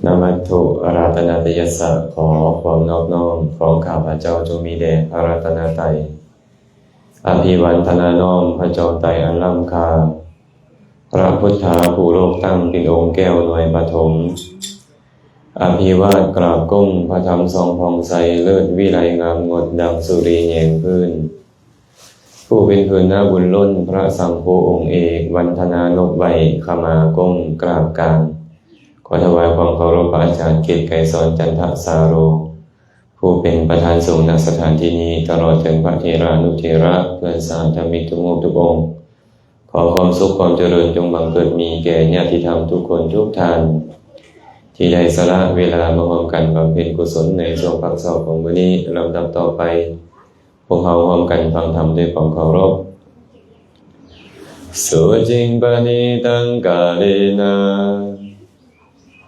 ນະມັດຖຸລັດຕະນະຕະຍັດສະ ຂໍຄວາມນອບນ້ອມຂອງຂ້າພະເຈົ້າຈົ່ງມີແດ່ພະລັດຕະນະໄຕ. ອະພິວັນທະນານ້ອມພະຈອມໄຕອັນລ້ຳຄ່າ, ພະພຸດທະຜູ້ໂລກຕັ້ງເປັນອົງແກ້ວໜ່ວຍປະຖົມ. ອະພິວາດກາບກົ້ມພະທຳສ່ອງຜ່ອງໃສ ເລີດວິໄລງາມງົດດັ່ງສຸລີແຍງພື້ນ. ຜູ້ເປັນພື້ນນາບຸນລົ້ນ ພະສັງໂຄອົງເອກ ວັນທະນານົບໄຫວ້ ຂະມາກົ້ມກາບການ ຂໍຖວາຍຄວາມເຄົາລົບພະອາຈານ ກິດໄກສອນ ຈັນທະສາໂລ ຜູ້ເປັນປະທານສົງ ນະສະຖານທີ່ນີ້ ຕະຫຼອດເຖິງພະເຖລານຸເຖລະ ເພື່ອນສາທະມິກທຸກຮູບທຸກອົງ. ຂໍຄວາມສຸກຄວາມຈະເລີນຈົ່ງບັງເກີດມີແກ່ຍາດຕິທຳທຸກຄົນທຸກທ່ານ ທີ່ໄດ້ສະຫຼະເວລາມາຮ່ວມກັນບຳເພັນກຸສົນໃນຊ່ວງພັກເຊົາຂອງມື້ນີ້. ລຳດັບຕໍ່ໄປ ພວກເຮົາຮ່ວມກັນຟັງທຳດ້ວຍຄວາມເຄົາລົບ. Suciṃ paṇītaṃ kālena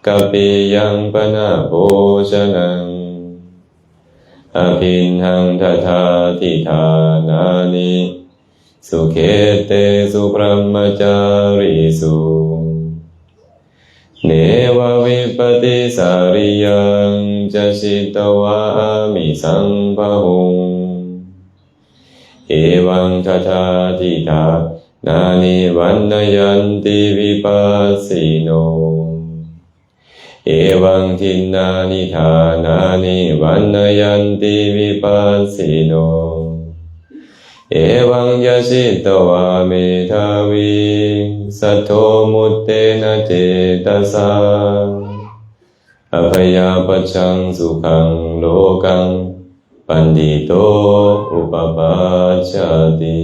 kappiyaṃ panabhojanaṃ, abhinnaṃ dadāti ṭhānāni sukhittesu brahmacārisu. Neva vippatīsariyaṃ cajitvā āmisaṃbāhuṃ, evaṃ dadāti ṭhānāni vaṇṇayanti vipassino. Evaṃ dinnāni ṭhānāni vaṇṇayanti vipassino. Evaṃ cajitvā medhāvī saddho muttena cetasā abyāpajjhaṃ sukhaṃ lokaṃ paṇḍito upapajjati.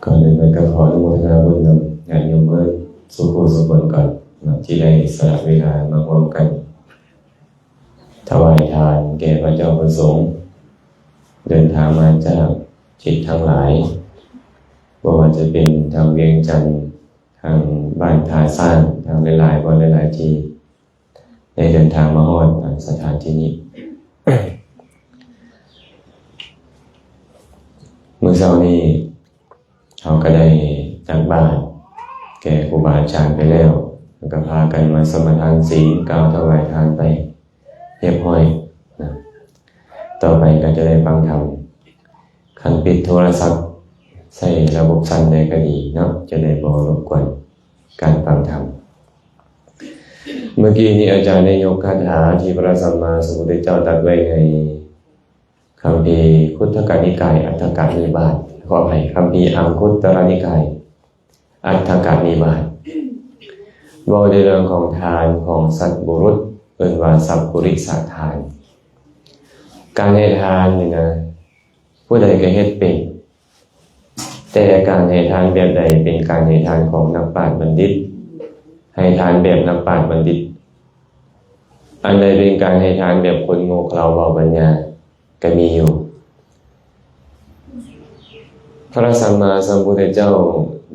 ກ່ອນອື່ນເພິ່ນກໍຂໍອະນຸໂມທະນາບຸນນຳຍາດໂຍມເບິດສູ່ຜູ້ສູ່ຄົນກ່ອນເນາະ ທີ່ໄດ້ສະຫຼະເວລາມາຮ່ວມກັນຖວາຍທານແກ່ພະເຈົ້າພະສົງ ເດີນທາງມາຈາກທິດທັງຫຼາຍ ບໍ່ວ່າຈະເປັນທາງວຽງຈັນ, ທາງບ້ານທ່າຊ້າງ, ທາງຫຼາຍໆບ່ອນຫຼາຍໆທີ່ ໄດ້ເດີນທາງມາຮອດສະຖານທີ່ນີ້. ມື້ເຊົ້ານີ້ເຮົາກໍໄດ້ຕັກບາດແກ່ຄູບາອາຈານໄປແລ້ວ ແລ້ວກໍພາກັນມາສະມາທານສິນ ກ່າວຖວາຍທານໄປຮຽບຮ້ອຍນະ. ຕໍ່ໄປກໍຈະໄດ້ຟັງທຳ. ຄັນປິດໂທລະສັບໃສ່ລະບົບສັ່ນໄດ້ກໍດີເນາະ ຈະໄດ້ບໍ່ລົບກວນການຟັງທຳ. ເມື່ອກີ້ນີ້ອາຈານໄດ້ຍົກຄາຖາທີ່ພະສຳມາສຳພຸດທະເຈົ້າຕັດໄວ້ໃນຄຳພີຄຸດທະກະນິກາຍອັດຖະກະນິບາດ, ຂໍອະໄພ, ຄຳພີອັງຄຸດຕະລະນິກາຍ ອັດຖະກະນິບາດ ເວົ້າໃນເລື່ອງຂອງທານຂອງສັດບຸລຸດ ເອີ້ນວ່າສັບປຸລິສະທານ. ການໃຫ້ທານນີ້ນະ ຜູ້ໃດກໍເຮັດເປັນ, ແຕ່ການໃຫ້ທານແບບໃດເປັນການໃຫ້ທານຂອງນັກປາດບັນດິດ, ໃຫ້ທານແບບນັກປາດບັນດິດ, ອັນໃດເປັນການໃຫ້ທານແບບຄົນໂງ່ເຂົາເວົ້າປັນຍາ ກໍມີຢູ່. ພະສຳມາສຳພຸດທະເຈົ້າ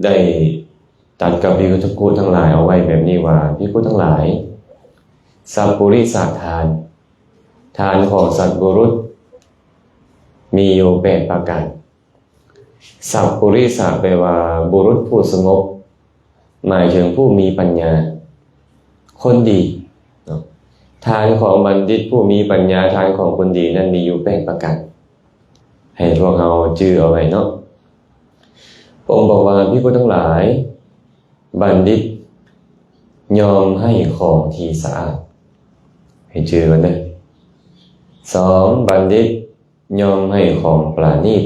ໄດ້ຕັດກັບພິກຂຸທັງຫຼາຍເອົາໄວ້ແບບນີ້ວ່າ, ພິກຂຸທັງຫຼາຍ, ສັບປຸລິສະທານ, ທານຂອງສັດບຸລຸດມີຢູ່ແປດປະການ. ສັບປຸລິສະ ແປວ່າບຸລຸດຜູ້ສະຫງົບ, ໝາຍເຖິງຜູ້ມີປັນຍາ, ຄົນດີເນາະ. ທານຂອງບັນດິດຜູ້ມີປັນຍາ, ທານຂອງຄົນດີນັ້ນມີຢູ່ແປດປະການ, ໃຫ້ພວກເຮົາຈື່ເອົາໄວ້ເນາະ. ພະອົງບອກວ່າ, ພິກຂຸທັງຫຼາຍ, ບັນດິດຍ່ອມໃຫ້ຂອງທີ່ສະອາດ, ໃຫ້ຈື່ກ່ອນເດີ້. ສອງ, ບັນດິດ ຍ່ອມໃຫ້ຂອງປານີດ.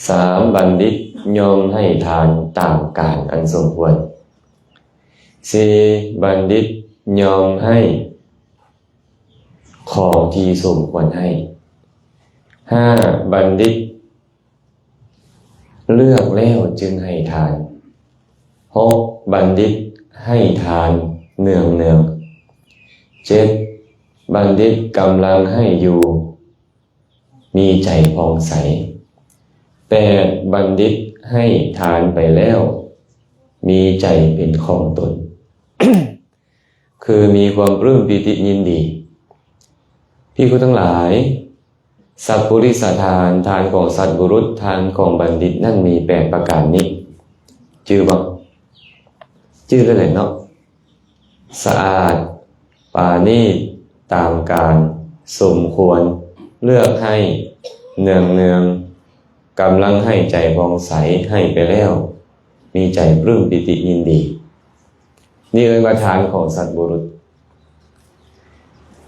ສາມ, ບັນດິດຍ່ອມໃຫ້ທານຕາມການອັນສົມຄວນ. ສີ່, ບັນດິດຍ່ອມໃຫ້ຂອງທີ່ສົມຄວນໃຫ້. ຫ້າ, ບັນດິດ ເລືອກແລ້ວຈຶ່ງໃຫ້ທານ. ຫົກ, ບັນດິດໃຫ້ທານເນືອງໆ. ເຈັດ, ບັນດິດກຳລັງໃຫ້ຢູ່ ມີໃຈຜ່ອງໃສ. ແປດ, ບັນດິດໃຫ້ທານໄປແລ້ວ ມີໃຈເປັນຂອງຕົນ. ຄືມີຄວາມປຶ້ມປີຕິຍິນດີ. ພິກຂຸທັງຫຼາຍ, ສັບປຸລິສະທານ, ທານຂອງສັດບຸລຸດ, ທານຂອງບັນດິດນັ້ນມີແປດປະການນີ້. ຈື່ບໍ່? ຈື່ແລ້ວແຫຼະເນາະ. ສະອາດ, ປານີດ, ຕາມການ, ສົມຄວນ, ເລືອກໃຫ້, ເນືອງໆ, ກຳລັງໃຫ້ໃຈຜ່ອງໃສ, ໃຫ້ໄປແລ້ວ ມີໃຈປຶ້ມປີຕິຍິນດີ. ນີ້ເອີ້ນວ່າທານຂອງສັດບຸລຸດ.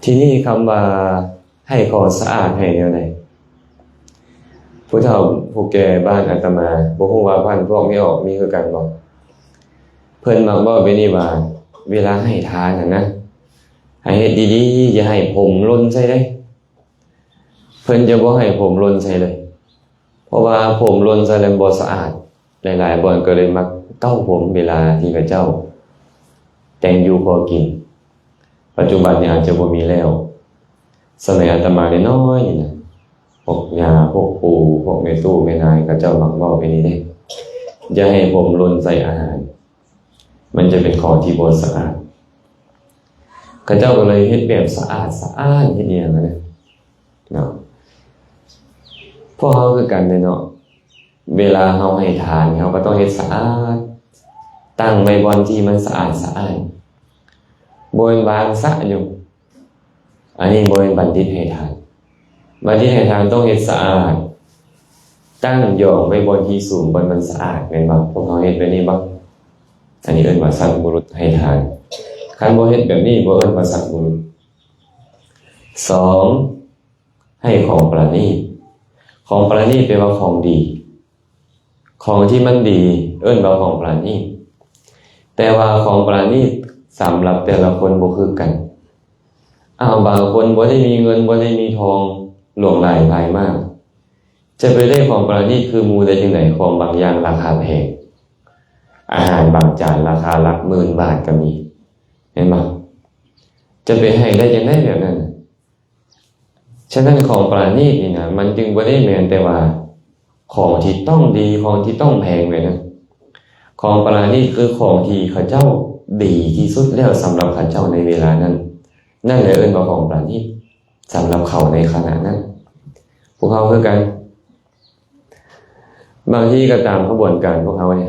ທີນີ້ຄຳວ່າໃຫ້ຂອງສະອາດໃຫ້ແນວໃດ? ຜູ້ເຖົ້າຜູ້ແກ່ບ້ານອາດຕະມາ ບໍ່ຮູ້ວ່າພັນພວກນີ້ອອກມີຄືກັນບໍ່? ເພິ່ນມັກເວົ້າແບບນີ້ວ່າ ເວລາໃຫ້ທານຫັ້ນນະ ໃຫ້ເຮັດດີໆ ຢ່າໃຫ້ຜົມຫຼົ່ນໃສ່ເດ້. ເພິ່ນຈະບໍ່ໃຫ້ຜົມຫຼົ່ນໃສ່ເລີຍ ເພາະວ່າຜົມຫຼົ່ນໃສ່ແລ້ວບໍ່ສະອາດ. ຫຼາຍໆບ່ອນກໍເລີຍມັກເກົ້າຜົມເວລາທີ່ເຂົາເຈົ້າແຕ່ງຢູ່ຂໍກິນ. ປັດຈຸບັນນີ້ອາດຈະບໍ່ມີແລ້ວ. ສະໄໝອາດຕະມານ້ອຍໆນີ້ນະ ພວກຍ່າ ພວກປູ່ ພວກແມ່ຕູ້ແມ່ນາຍ ເຂົາເຈົ້າມັກເວົ້າແບບນີ້ເດ້. ຢ່າໃຫ້ຜົມຫຼົ່ນໃສ່ອາຫານ. ມັນຈະເປັນຂອງທີ່ບໍ່ສະອາດ. ເຂົາເຈົ້າກໍເລີຍເຮັດແບບສະອາດສະອ້ານ ເຮັດອີ່ຫຍັງຫັ້ນນະເນາະ. ພວກເຮົາຄືກັນເດ້ເນາະ, ເວລາເຮົາໃຫ້ທານ ເຮົາກໍຕ້ອງເຮັດສະອາດ, ຕັ້ງໄວ້ບ່ອນທີ່ມັນສະອາດສະອ້ານ, ບໍ່ແມ່ນວາງຊະຢູ່. ອັນນີ້ບໍ່ແມ່ນບັນດິດໃຫ້ທານ. ບັນດິດໃຫ້ທານຕ້ອງເຮັດສະອາດ, ຕັ້ງຢອງໄວ້ບ່ອນທີ່ສູງ, ບ່ອນມັນສະອາດ, ແມ່ນບໍ່? ພວກເຮົາເຮັດແບບນີ້ບໍ່? ອັນນີ້ເອີ້ນວ່າສັດບຸລຸດໃຫ້ທານ. ຄັນບໍ່ເຮັດແບບນີ້ ບໍ່ເອີ້ນວ່າສັດບຸລຸດ. ສອງ, ໃຫ້ຂອງປະນີດ. ຂອງປະນີດແປວ່າຂອງດີ. ຂອງທີ່ມັນດີເອີ້ນວ່າຂອງປະນີດ. ແຕ່ວ່າຂອງປະນີດສຳລັບແຕ່ລະຄົນບໍ່ຄືກັນ. ອ້າວ ບາງຄົນບໍ່ໄດ້ມີເງິນ ບໍ່ໄດ້ມີທອງຫຼວງຫຼາຍຫຼາຍມາກ, ຈະໄປໄດ້ຂອງປະນີດຄືໝູ່ໄດ້ຈັ່ງໃດ? ຂອງບາງຢ່າງລາຄາແພງ, ອາຫານບາງຈານລາຄາຫຼັກໝື່ນບາດກໍມີ, ແມ່ນບໍ່? ຈະໄປໃຫ້ໄດ້ຈັ່ງໃດແບບນັ້ນ? ສະນັ້ນ ຂອງປະນີດນີ້ນະ ມັນຈຶ່ງບໍ່ໄດ້ແມ່ນແຕ່ວ່າຂອງທີ່ຕ້ອງດີ, ຂອງທີ່ຕ້ອງແພງແບບນັ້ນ. ຂອງປະນີດຄືຂອງທີ່ເຂົາເຈົ້າດີທີ່ສຸດແລ້ວສຳລັບເຂົາເຈົ້າໃນເວລານັ້ນ. ນັ້ນແຫຼະເອີ້ນວ່າຂອງປະນີດສຳລັບເຂົາໃນຂະນະນັ້ນ. ພວກເຮົາຄືກັນ, ບາງທີກໍຕາມຂະບວນການພວກເຮົານີ້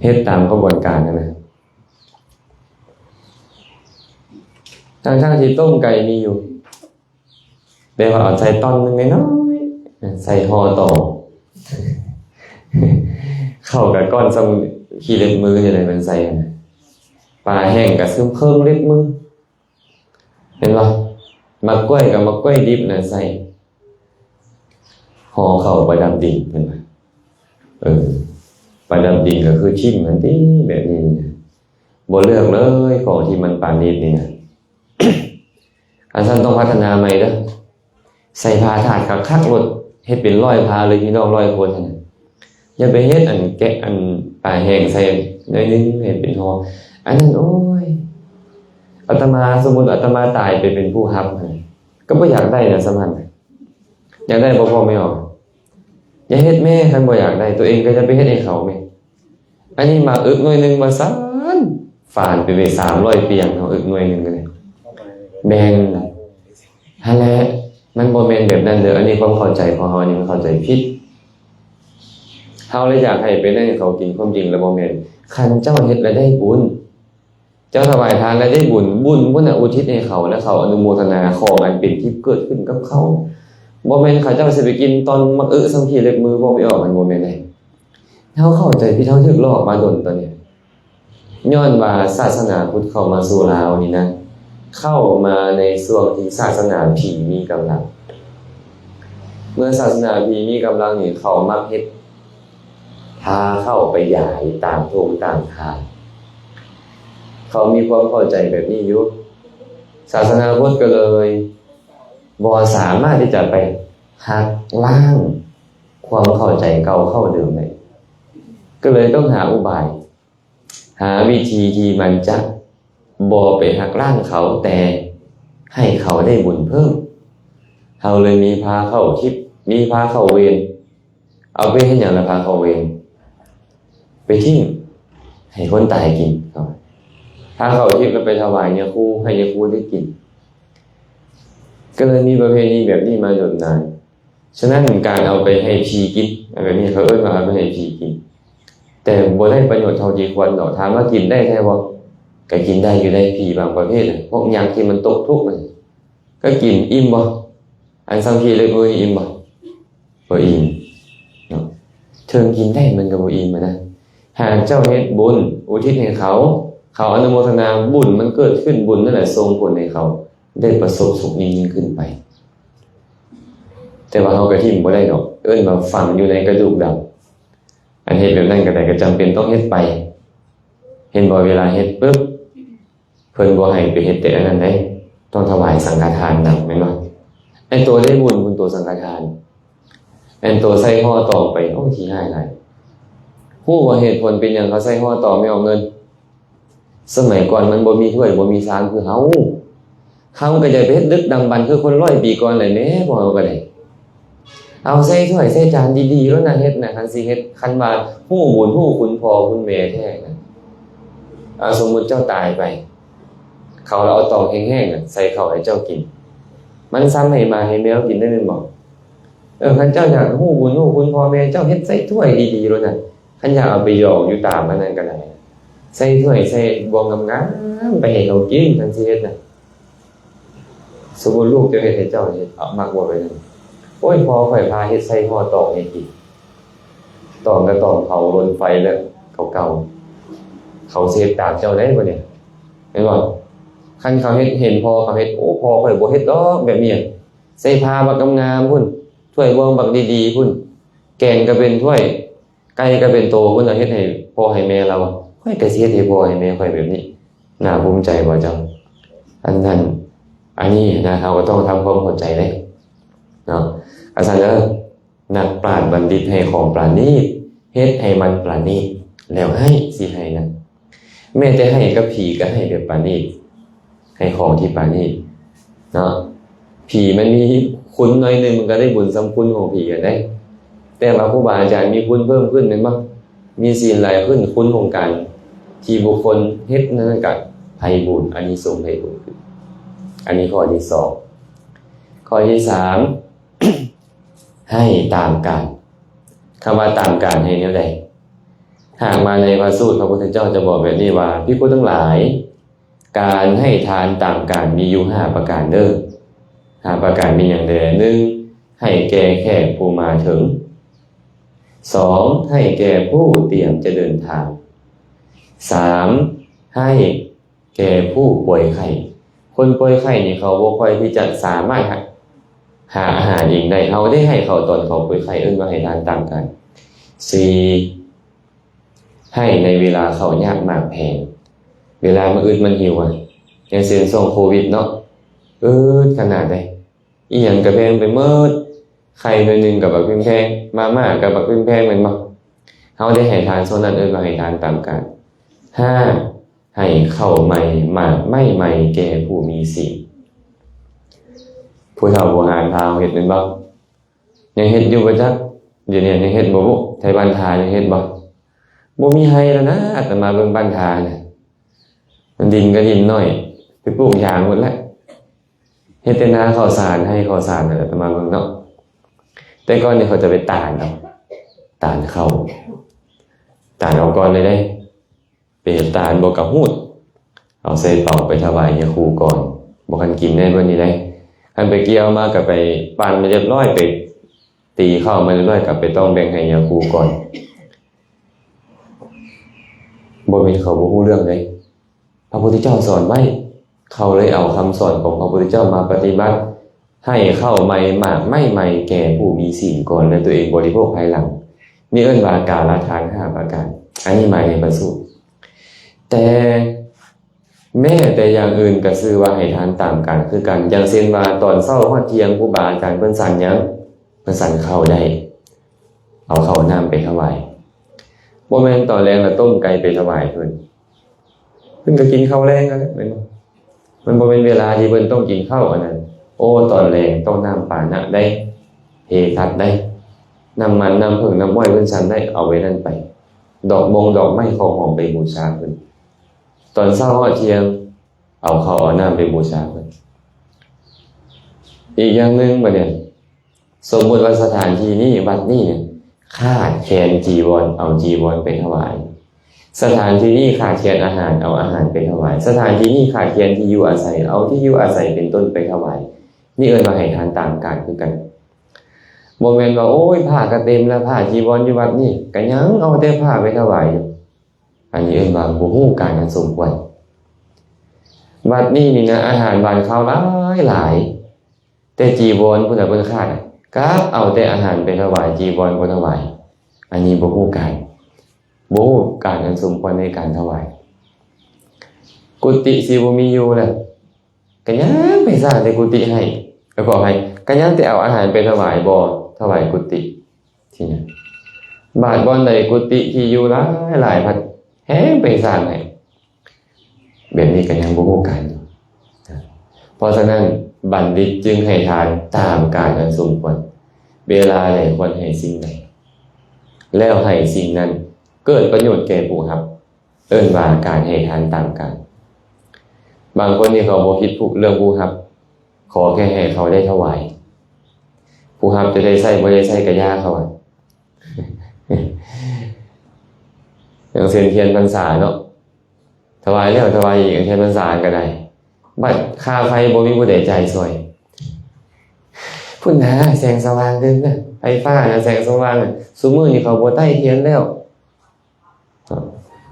ເຮັດຕາມຂະບວນການຫັ້ນນະ. ທັງໆທີ່ຕົ້ມໄກ່ມີຢູ່, ແຕ່ວ່າເອົາໃສ່ຕ່ອນໜຶ່ງນ້ອຍໆ ໃສ່ຫໍ່ຕໍ່. ເຂົ້າກະກ້ອນສ່ຳຂີ້ເລັບມືນີ້ແຫຼະ ມັນໃສ່ຫັ້ນນະ. ປາແຫ້ງກະຊຶມເຄິ່ງເລັບມື. ເຫັນບໍ່? ໝາກກ້ວຍກັບໝາກກ້ວຍດິບນະໃສ່ຫໍ່ເຂົ້າປະດັບດິນ ເຫັນບໍ່? ເອີ ປະດັບດິນກໍຄືຖິ້ມຫັ້ນຕິ ແບບນີ້ນະ. ບໍ່ເລືອກເລີຍ ຂອງທີ່ມັນປານີດນີ້ນະ. ອັນຊັ້ນຕ້ອງພັດທະນາໃໝ່ເດີ້. ໃສ່ຜ້າທາດຄັກໆໂລດ, ເຮັດເປັນຮ້ອຍຜ້າເລີຍ ພີ່ນ້ອງຮ້ອຍຄົນຫັ້ນນະ. ຢ່າໄປເຮັດອັນແກະອັນປາແຫ້ງໃສ່ໜ້ອຍໜຶ່ງໃຫ້ເປັນຫໍ່. ອັນນັ້ນ ໂອ້ຍ ອາດຕະມາ, ສົມມຸດອາດຕະມາຕາຍໄປເປັນຜູ້ຮັບຫັ້ນ ກໍບໍ່ຢາກໄດ້ນະ ສ່ຳຫັ້ນນະ. ຢາກໄດ້ບໍ່ ພໍ່ແມ່ອອກ? ຢ່າເຮັດແມ້, ຄັນບໍ່ຢາກໄດ້ ຕົວເອງກໍຢ່າໄປເຮັດໃຫ້ເຂົາແມ້. ອັນນີ້ໝາກອຶກໜ່ວຍໜຶ່ງວ່າຊັ້ນ, ຝານໄປເວີຍສາມຮ້ອຍປຽງເນາະ, ອຶກໜ່ວຍໜຶ່ງກໍໄດ້ ແບ່ງຫັ້ນແຫຼະ. ມັນບໍ່ແມ່ນແບບນັ້ນເດີ້, ອັນນີ້ຄວາມເຂົ້າໃຈຂອງເຮົາ, ອັນນີ້ມັນເຂົ້າໃຈຜິດ. ເຮົາລະຢາກໃຫ້ໄປໃຫ້ເຂົາກິນ, ຄວາມຈິງລະບໍ່ແມ່ນ. ຄັນເຈົ້າເຮັດລະໄດ້ບຸນ, ເຈົ້າຖວາຍທານລະໄດ້ບຸນ, ບຸນພຸ້ນນະອຸທິດໃຫ້ເຂົາ ແລະ ເຂົາອະນຸໂມທະນາ ຂອງອັນເປັນທິບເກີດຂຶ້ນກັບເຂົາ. ບໍ່ແມ່ນເຂົາເຈົ້າຊິໄປກິນຕ່ອນໝາກອຶສ່ຳຂີ້ເລັບມື ບໍ່ໄປອອກ, ມັນບໍ່ແມ່ນເດ້. ເຮົາເຂົ້າໃຈຜິດ, ເຮົາຖືກຫຼອກມາດົນຕອນນີ້. ຍ້ອນວ່າສາສະໜາພຸດເຂົ້າມາສູ່ລາວນີ້ນະ, ເຂົ້າມາໃນຊ່ວງທີ່ສາສະໜາຜີມີກຳລັງ. ເມື່ອສາສະໜາຜີມີກຳລັງນີ້ ເຂົາມັກເຮັດພາເຂົ້າໄປຢາຍຕາມທົ່ງຕາມທາງ. ເຂົາມີຄວາມເຂົ້າໃຈແບບນີ້ຢູ່. ສາສະໜາພຸດກໍເລີຍບໍ່ສາມາດທີ່ຈະໄປຫັກລ້າງຄວາມເຂົ້າໃຈເກົ່າເຂົ້າເດີມໄດ້. ກໍເລີຍຕ້ອງຫາອຸບາຍ ຫາວິທີທີ່ມັນຈະບໍ່ໄປຫັກລ້າງເຂົາ, ແຕ່ໃຫ້ເຂົາໄດ້ບຸນເພີ່ມ. ເຮົາເລີຍມີພາເຂົ້າທິບ, ມີພາເຂົ້າເວນ. ເອົາໄປເຮັດຫຍັງລະພາເຂົ້າເວນ? ໄປຖິ້ມໃຫ້ຄົນຕາຍກິນ. ພາເຂົ້າທິບລະໄປຖວາຍຍາຄູ, ໃຫ້ຍາຄູໄດ້ກິນ. ກໍເລີຍມີປະເພນີແບບນີ້ມາດົນນານ. ສະນັ້ນການເອົາໄປໃຫ້ຜີກິນ ອັນແບບນີ້ເຂົາເອີ້ນວ່າເອົາໄປໃຫ້ຜີກິນ ແຕ່ບໍ່ໄດ້ປະໂຫຍດເທົ່າທີ່ຄວນດອກ. ຖາມວ່າກິນໄດ້ແທ້ບໍ່? ກໍກິນໄດ້ຢູ່ໄດ໋. ຜີບາງປະເພດ ພວກຍັກທີ່ມັນຕົກທຸກ ກໍກິນ. ອີ່ມບໍ່? ອັນຊ່ຳຜີເລັບມືນີ້ອີ່ມບໍ່? ບໍ່ອີ່ມເນາະ. ເຖິງກິນໄດ້ມັນກໍບໍ່ອີ່ມນະ. ຫາກເຈົ້າເຮັດບຸນອຸທິດໃຫ້ເຂົາ ເຂົາອະນຸໂມທະນາ ບຸນມັນເກີດຂຶ້ນ ບຸນນັ້ນແຫຼະສົ່ງຜົນໃຫ້ເຂົາໄດ້ປະສົບສຸກຍິ່ງໆຂຶ້ນໄປ. ແຕ່ວ່າເຮົາກໍຖິ້ມບໍ່ໄດ້ດອກ ເອີ້ນວ່າຝັງຢູ່ໃນກະດູກດຳ. ອັນເຮັດແບບນັ້ນກໍໄດ້ ກໍຈຳເປັນຕ້ອງເຮັດໄປ. ເຫັນບໍ່? ເວລາເຮັດປຶບ ເພິ່ນບໍ່ໃຫ້ໄປເຮັດແຕ່ອັນນັ້ນເດ້ ຕ້ອງຖວາຍສັງຄະທານນຳ ແມ່ນບໍ່? ໄອ້ໂຕໄດ້ບຸນພຸ້ນ ໂຕສັງຄະທານ ແມ່ນໂຕໃສ່ຫໍ່ຕອງໄປ. ໂອ້ ຂີ້ຮ້າຍຫຼາຍ. ຮູ້ບໍ່ເຫດຜົນເປັນຫຍັງເຂົາໃສ່ຫໍ່ຕອງໄປອອກເງິນ? ສະໄໝກ່ອນມັນບໍ່ມີຖ້ວຍບໍ່ມີຊາມຄືເຮົາ. ເຮົາກໍຢ່າໄປເຮັດດຶກດຳບັນຄືຄົນຮ້ອຍປີກ່ອນແຫຼະແມ້ ພວກເຮົາກໍໄດ້. ເອົາໃສ່ຖ້ວຍໃສ່ຈານດີໆໂລດນະ ເຮັດນະ ຄັນຊິເຮັດ. ຄັນວ່າຮູ້ບຸນຮູ້ຄຸນພໍ່ຄຸນແມ່ແທ້ນະ ເອົາ ສົມມຸດເຈົ້າຕາຍໄປ ເຂົາລະເອົາຕອງແຫ້ງໆນະໃສ່ເຂົ້າໃຫ້ເຈົ້າກິນ ມັນຊ່ຳໃຫ້ໝາໃຫ້ແມວກິນໄດ້ແມ່ນບໍ່? ເອີ ຄັນເຈົ້າຢາກຮູ້ບຸນຮູ້ຄຸນພໍ່ແມ່ເຈົ້າ ເຮັດໃສ່ຖ້ວຍດີໆໂລດນະ. ຄັນຢາກເອົາໄປຢອງຢູ່ຕາມອັນນັ້ນກໍໄດ້ ໃສ່ຖ້ວຍໃສ່ບ່ວງງາມໆໄປໃຫ້ເຂົາກິນ ຄັນຊິເຮັດນະ. ສົມມຸດລູກເຈົ້າເຮັດໃຫ້ເຈົ້າ ເຮັດ ເອົາ ມັກບໍ່ແບບນັ້ນ? ໂອ້ຍ ພໍ່ຂ້ອຍພາເຮັດໃສ່ຫໍ່ຕອງໃຫ້ກິນ. ຕອງກໍຕອງເຜົາລົນໄຟແລ້ວ ເກົ່າໆ ເຂົາຊິເຮັດຕາມເຈົ້າໄດ້ບໍ່ນີ້ ແມ່ນບໍ່? ຄັນເຂົາເຮັດ ເຫັນພໍ່ເຂົາເຮັດ ໂອ້ ພໍ່ຂ້ອຍບໍ່ເຮັດດອກແບບນີ້. ໃສ່ຜ້າບັກງາມໆພຸ້ນ ຖ້ວຍບ່ວງບັກດີໆພຸ້ນ ແກງກໍເປັນຖ້ວຍ ໄກ່ກໍເປັນໂຕພຸ້ນ ເຮັດໃຫ້ພໍ່ໃຫ້ແມ່ລາວ. ຂ້ອຍກໍຊິເຮັດໃຫ້ພໍ່ໃຫ້ແມ່ຂ້ອຍແບບນີ້ ໜ້າພູມໃຈບໍ່ເຈົ້າ? ອັນນັ້ນ ອັນນີ້ນະ ເຮົາກໍຕ້ອງທຳຄວາມເຂົ້າໃຈເດ້ເນາະ. ອາສັນເອີ ນັກປາດບັນດິດໃຫ້ຂອງປານີດ ເຮັດໃຫ້ມັນປານີດ ແລ້ວໃຫ້ ຊິໃຫ້ນະ. ແມ້ແຕ່ໃຫ້ກັບຜີກໍໃຫ້ແບບປານີດ ໃຫ້ຂອງທີ່ປານີດເນາະ. ຜີມັນມີຄຸນໜ້ອຍໜຶ່ງ ມັນກໍໄດ້ບຸນສ່ຳຄຸນຂອງຜີຫັ້ນເດ້. ແຕ່ວ່າຄູບາອາຈານມີຄຸນເພີ່ມຂຶ້ນແມ່ນບໍ່? ມີສິນຫຼາຍຂຶ້ນ ຄຸນຂອງການທີ່ບຸກຄົນເຮັດນັ້ນກໍໄພບູນ ອານິສົງໄພບູນຂຶ້ນ. ອັນນີ້ຂໍ້ທີສອງ. ຂໍ້ທີສາມ ໃຫ້ຕາມການ. ຄຳວ່າຕາມການໃຫ້ແນວໃດ? ຫາກມາໃນພະສູດ ພະພຸດທະເຈົ້າຈະບອກແບບນີ້ວ່າ ພິກຂຸທັງຫຼາຍ ການໃຫ້ທານຕາມການມີຢູ່ຫ້າປະການເດີ້. ຫ້າປະການມີຫຍັງແດ່? ໜຶ່ງ ໃຫ້ແກ່ແຂກຜູ້ມາເຖິງ. ສອງ ໃຫ້ແກ່ຜູ້ຕຽມຈະເດີນທາງ. ສາມ ໃຫ້ແກ່ຜູ້ປ່ວຍໄຂ້. ຄົນປ່ວຍໄຂ້ນີ້ເຂົາບໍ່ຄ່ອຍທີ່ຈະສາມາດຫາ ຫາອາຫານເອງໄດ້. ເຮົາໄດ້ໃຫ້ເຂົາຕອນເຂົາປ່ວຍໄຂ້ ເອີ້ນວ່າໃຫ້ທານຕາມການ. ສີ່ ໃຫ້ໃນເວລາເຂົາຍາກໝາກແພງ ເວລາມັນອຶດມັນຫິວອະ ຢ່າງເຊັ່ນຊ່ວງໂຄວິດເນາະ ອຶດຂະໜາດໃດ ອີ່ຫຍັງກະແພງໄປໝົດ ໄຂ່ໜ່ວຍໜຶ່ງກະບັກພິມແພງ ມາມ່າກະບັກພິມແພງແມ່ນບໍ່? ເຮົາໄດ້ໃຫ້ທານຊ່ວງນັ້ນ ເອີ້ນວ່າໃຫ້ທານຕາມການ. ຫ້າ ໃຫ້ເຂົ້າໃໝ່ໝາກໄມ້ໃໝ່ແກ່ຜູ້ມີສິນ. ຜູ້ເຖົ້າບູຮານພາເຮົາເຮັດແມ່ນບໍ່? ຍັງເຮັດຢູ່ບໍ່ຈັກ? ດຽວນີ້ຍັງເຮັດບໍ່ບຸ? ໄທບ້ານທ່າຍັງເຮັດບໍ່? ບໍ່ມີໄຮ່ແລ້ວນະ ອາດຕະມາເບິ່ງບ້ານທ່ານະ ດິນກໍດິນໜ້ອຍ ໄປປູກຢາງໝົດແລ້ວ ເຮັດແຕ່ນາເຂົ້າສານ ໄຮ່ເຂົ້າສານ ອາດຕະມາເບິ່ງເນາະ. ແຕ່ກ່ອນນີ້ເຂົາຈະໄປຕານເອົາ ຕານເຂົ້າ ຕານເອົາກ່ອນເລີຍເດ້. ໄປເຮັດຕານບໍ່ກະຫູດ ເອົາໃສ່ເປົາໄປຖວາຍຍາຄູກ່ອນ ບໍ່ຄັນກິນໄດ້ເບິດນີ້ໄດ໋. ຄັນໄປກ່ຽວມາກະໄປປັ້ນມາຮຽບຮ້ອຍ ໄປຕີເຂົ້າມາຮຽບຮ້ອຍ ກະໄປຕ້ອງແບ່ງໃຫ້ຍາຄູກ່ອນ. ບໍ່ແມ່ນເຂົາບໍ່ຮູ້ເລື່ອງເດ້ ພະພຸດທະເຈົ້າສອນໄວ້ ເຂົາເລີຍເອົາຄຳສອນຂອງພະພຸດທະເຈົ້າມາປະຕິບັດ ໃຫ້ເຂົ້າໃໝ່ໝາກໄມ້ໃໝ່ແກ່ຜູ້ມີສິນກ່ອນ ແລະ ຕົວເອງບໍລິໂພກພາຍຫຼັງ. ນີ້ເອີ້ນວ່າກາລະທານຫ້າປະການ ອັນນີ້ມາໃນພະສູດ. ແຕ່ແມ້ແຕ່ຢ່າງອື່ນກໍຊື່ວ່າໃຫ້ທານຕາມການຄືກັນ ຢ່າງເຊັ່ນວ່າ ຕອນເຊົ້າຮອດທ່ຽງ ຄູບາອາຈານເພິ່ນສັນຫຍັງ? ເພິ່ນສັນເຂົ້າໄດ້ ເອົາເຂົ້ານ້ຳໄປຖວາຍ ບໍ່ແມ່ນຕອນແລງລະຕົ້ມໄກ່ໄປຖວາຍເພິ່ນ. ເພິ່ນກໍກິນເຂົ້າແລງຫັ້ນແຫຼະ ແມ່ນບໍ່? ມັນບໍ່ແມ່ນເວລາທີ່ເພິ່ນຕ້ອງກິນເຂົ້າອັນນັ້ນ. ໂອ້ ຕອນແລງຕ້ອງນ້ຳປານະໄດ໋ ເພສັດໄດ໋ ນ້ຳມັນ ນ້ຳເຜິ້ງ ນ້ຳອ້ອຍເພິ່ນສັນໄດ້ ເອົາໄວ້ນັ້ນໄປ ດອກມົງດອກໄມ້ ເຂົ້າຫອມໄປບູຊາເພິ່ນ. ຕອນເຊົ້າຮອດທ່ຽງ ເອົາເຂົ້າເອົານ້ຳໄປບູຊາເພິ່ນ. ອີກຢ່າງໜຶ່ງບັດນີ້ ສົມມຸດວ່າສະຖານທີ່ນີ້ ວັດນີ້ນີ້ ຂາດແຄນຈີວອນ ເອົາຈີວອນໄປຖວາຍ, ສະຖານທີ່ນີ້ຂາດແຄນອາຫານ ເອົາອາຫານໄປຖວາຍ, ສະຖານທີ່ນີ້ຂາດແຄນທີ່ຢູ່ອາໄສ ເອົາທີ່ຢູ່ອາໄສເປັນຕົ້ນໄປຖວາຍ. ນີ້ເອີ້ນວ່າໃຫ້ທານຕາມການຄືກັນ. ບໍ່ແມ່ນວ່າ ໂອ້ຍ ຜ້າກະເຕັມແລ້ວ ຜ້າຈີວອນຢູ່ວັດນີ້ ກະຍັງເອົາແຕ່ຜ້າໄປຖວາຍຢູ່. ອັນນີ້ເອີ້ນວ່າບໍ່ຮູ້ການອັນສົມຄວນ. ວັດນີ້ນີ້ນະ ອາຫານຫວານຄາວຫຼາຍໆ ແຕ່ຈີວອນພຸ້ນນະເພິ່ນຂາດ ກັບເອົາແຕ່ອາຫານໄປຖວາຍ ຈີວອນບໍ່ຖວາຍ. ອັນນີ້ບໍ່ຮູ້ການ ບໍ່ຮູ້ການອັນສົມຄວນໃນການຖວາຍ. ກຸຕິຊິບໍ່ມີຢູ່ແລ້ວ ກະຍັງໄປສ້າງແຕ່ກຸຕິໃຫ້ ເອີ ຂໍອະໄພ ກະຍັງແຕ່ເອົາອາຫານໄປຖວາຍ ບໍ່ຖວາຍກຸຕິ. ທີນີ້ ບາດບ່ອນໃດກຸຕິທີ່ຢູ່ຫຼາຍໆ ພັດແຮ່ງໄປສ້າງໃຫ້ ແບບນີ້ກະຍັງບໍ່ຮູ້ການຢູ່. ເພາະສະນັ້ນ ບັນດິດຈຶ່ງໃຫ້ທານຕາມການອັນສົມຄວນ, ເວລາໃດຄວນໃຫ້ສິ່ງໃດ ແລ້ວໃຫ້ສິ່ງນັ້ນເກີດປະໂຫຍດແກ່ຜູ້ຮັບ. ເອີ້ນວ່າການໃຫ້ທານຕາມການ. ບາງຄົນນີ້ເຂົາບໍ່ຄິດເລື່ອງຜູ້ຮັບ ຂໍແຄ່ໃຫ້ເຂົາໄດ້ຖວາຍ, ຜູ້ຮັບຈະໄດ້ໃຊ້ບໍ່ໄດ້ໃຊ້ກະຢ່າເຂົາ. ຢ່າງເຊັ່ນທຽນພັນສາເນາະ ຖວາຍແລ້ວຖວາຍອີກ ທຽນພັນສາກະໄດ້ ບັດຄ່າໄຟບໍ່ມີຜູ້ໃດຈ່າຍຊ່ອຍ. ພຸ້ນນະ ແສງສະຫວ່າງເດີນະ ໄຟຟ້ານະ ແສງສະຫວ່າງນະ. ຊຸມື້ນີ້ເຂົາບໍ່ໄຕ້ທຽນແລ້ວ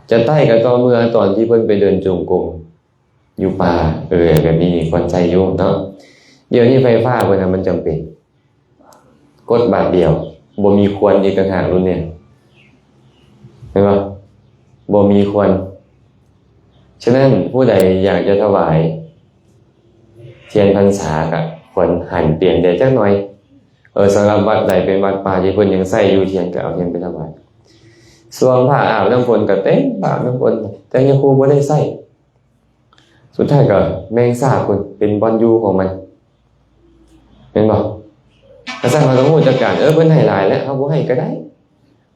ຈະໄຕ້ກະຕໍ່ເມື່ອຕອນທີ່ເພິ່ນໄປເດີນຈົງກົມຢູ່ປ່າ ເອີ ແບບນີ້ນີ້ຄວນໃຊ້ຢູ່ເນາະ. ດຽວນີ້ໄຟຟ້າເພິ່ນນະ ມັນຈຳເປັນ ກົດບາດດຽວ ບໍ່ມີຄວັນອີກຕ່າງຫາກ ລຸ້ນນີ້ ເຫັນບໍ່? ບໍ່ມີຄວັນ. ສະນັ້ນ ຜູ້ໃດຢາກຈະຖວາຍທຽນພັນສາ ກະຄວນຫັນປ່ຽນແດ່ຈັກໜ່ອຍ. ເອີ ສຳລັບວັດໃດເປັນວັດປ່າທີ່ເພິ່ນຍັງໃຊ້ຢູ່ທຽນ ກະເອົາທຽນໄປຖວາຍ. ຊ່ວງພະອາບນ້ຳຝົນກະເຕັມພະອາບນ້ຳຝົນ ແຕ່ຍາຄູບໍ່ໄດ້ໃຊ້. ສຸດທ້າຍກໍແມງສາບພຸ້ນເປັນບ່ອນຢູ່ຂອງມັນ ແມ່ນບໍ່? ກະຊັ້ນເຮົາຕ້ອງຮູ້ຈັກການ ເອີ ເພິ່ນໃຫ້ຫຼາຍແລ້ວ ເຮົາບໍ່ໃຫ້ກໍໄດ້.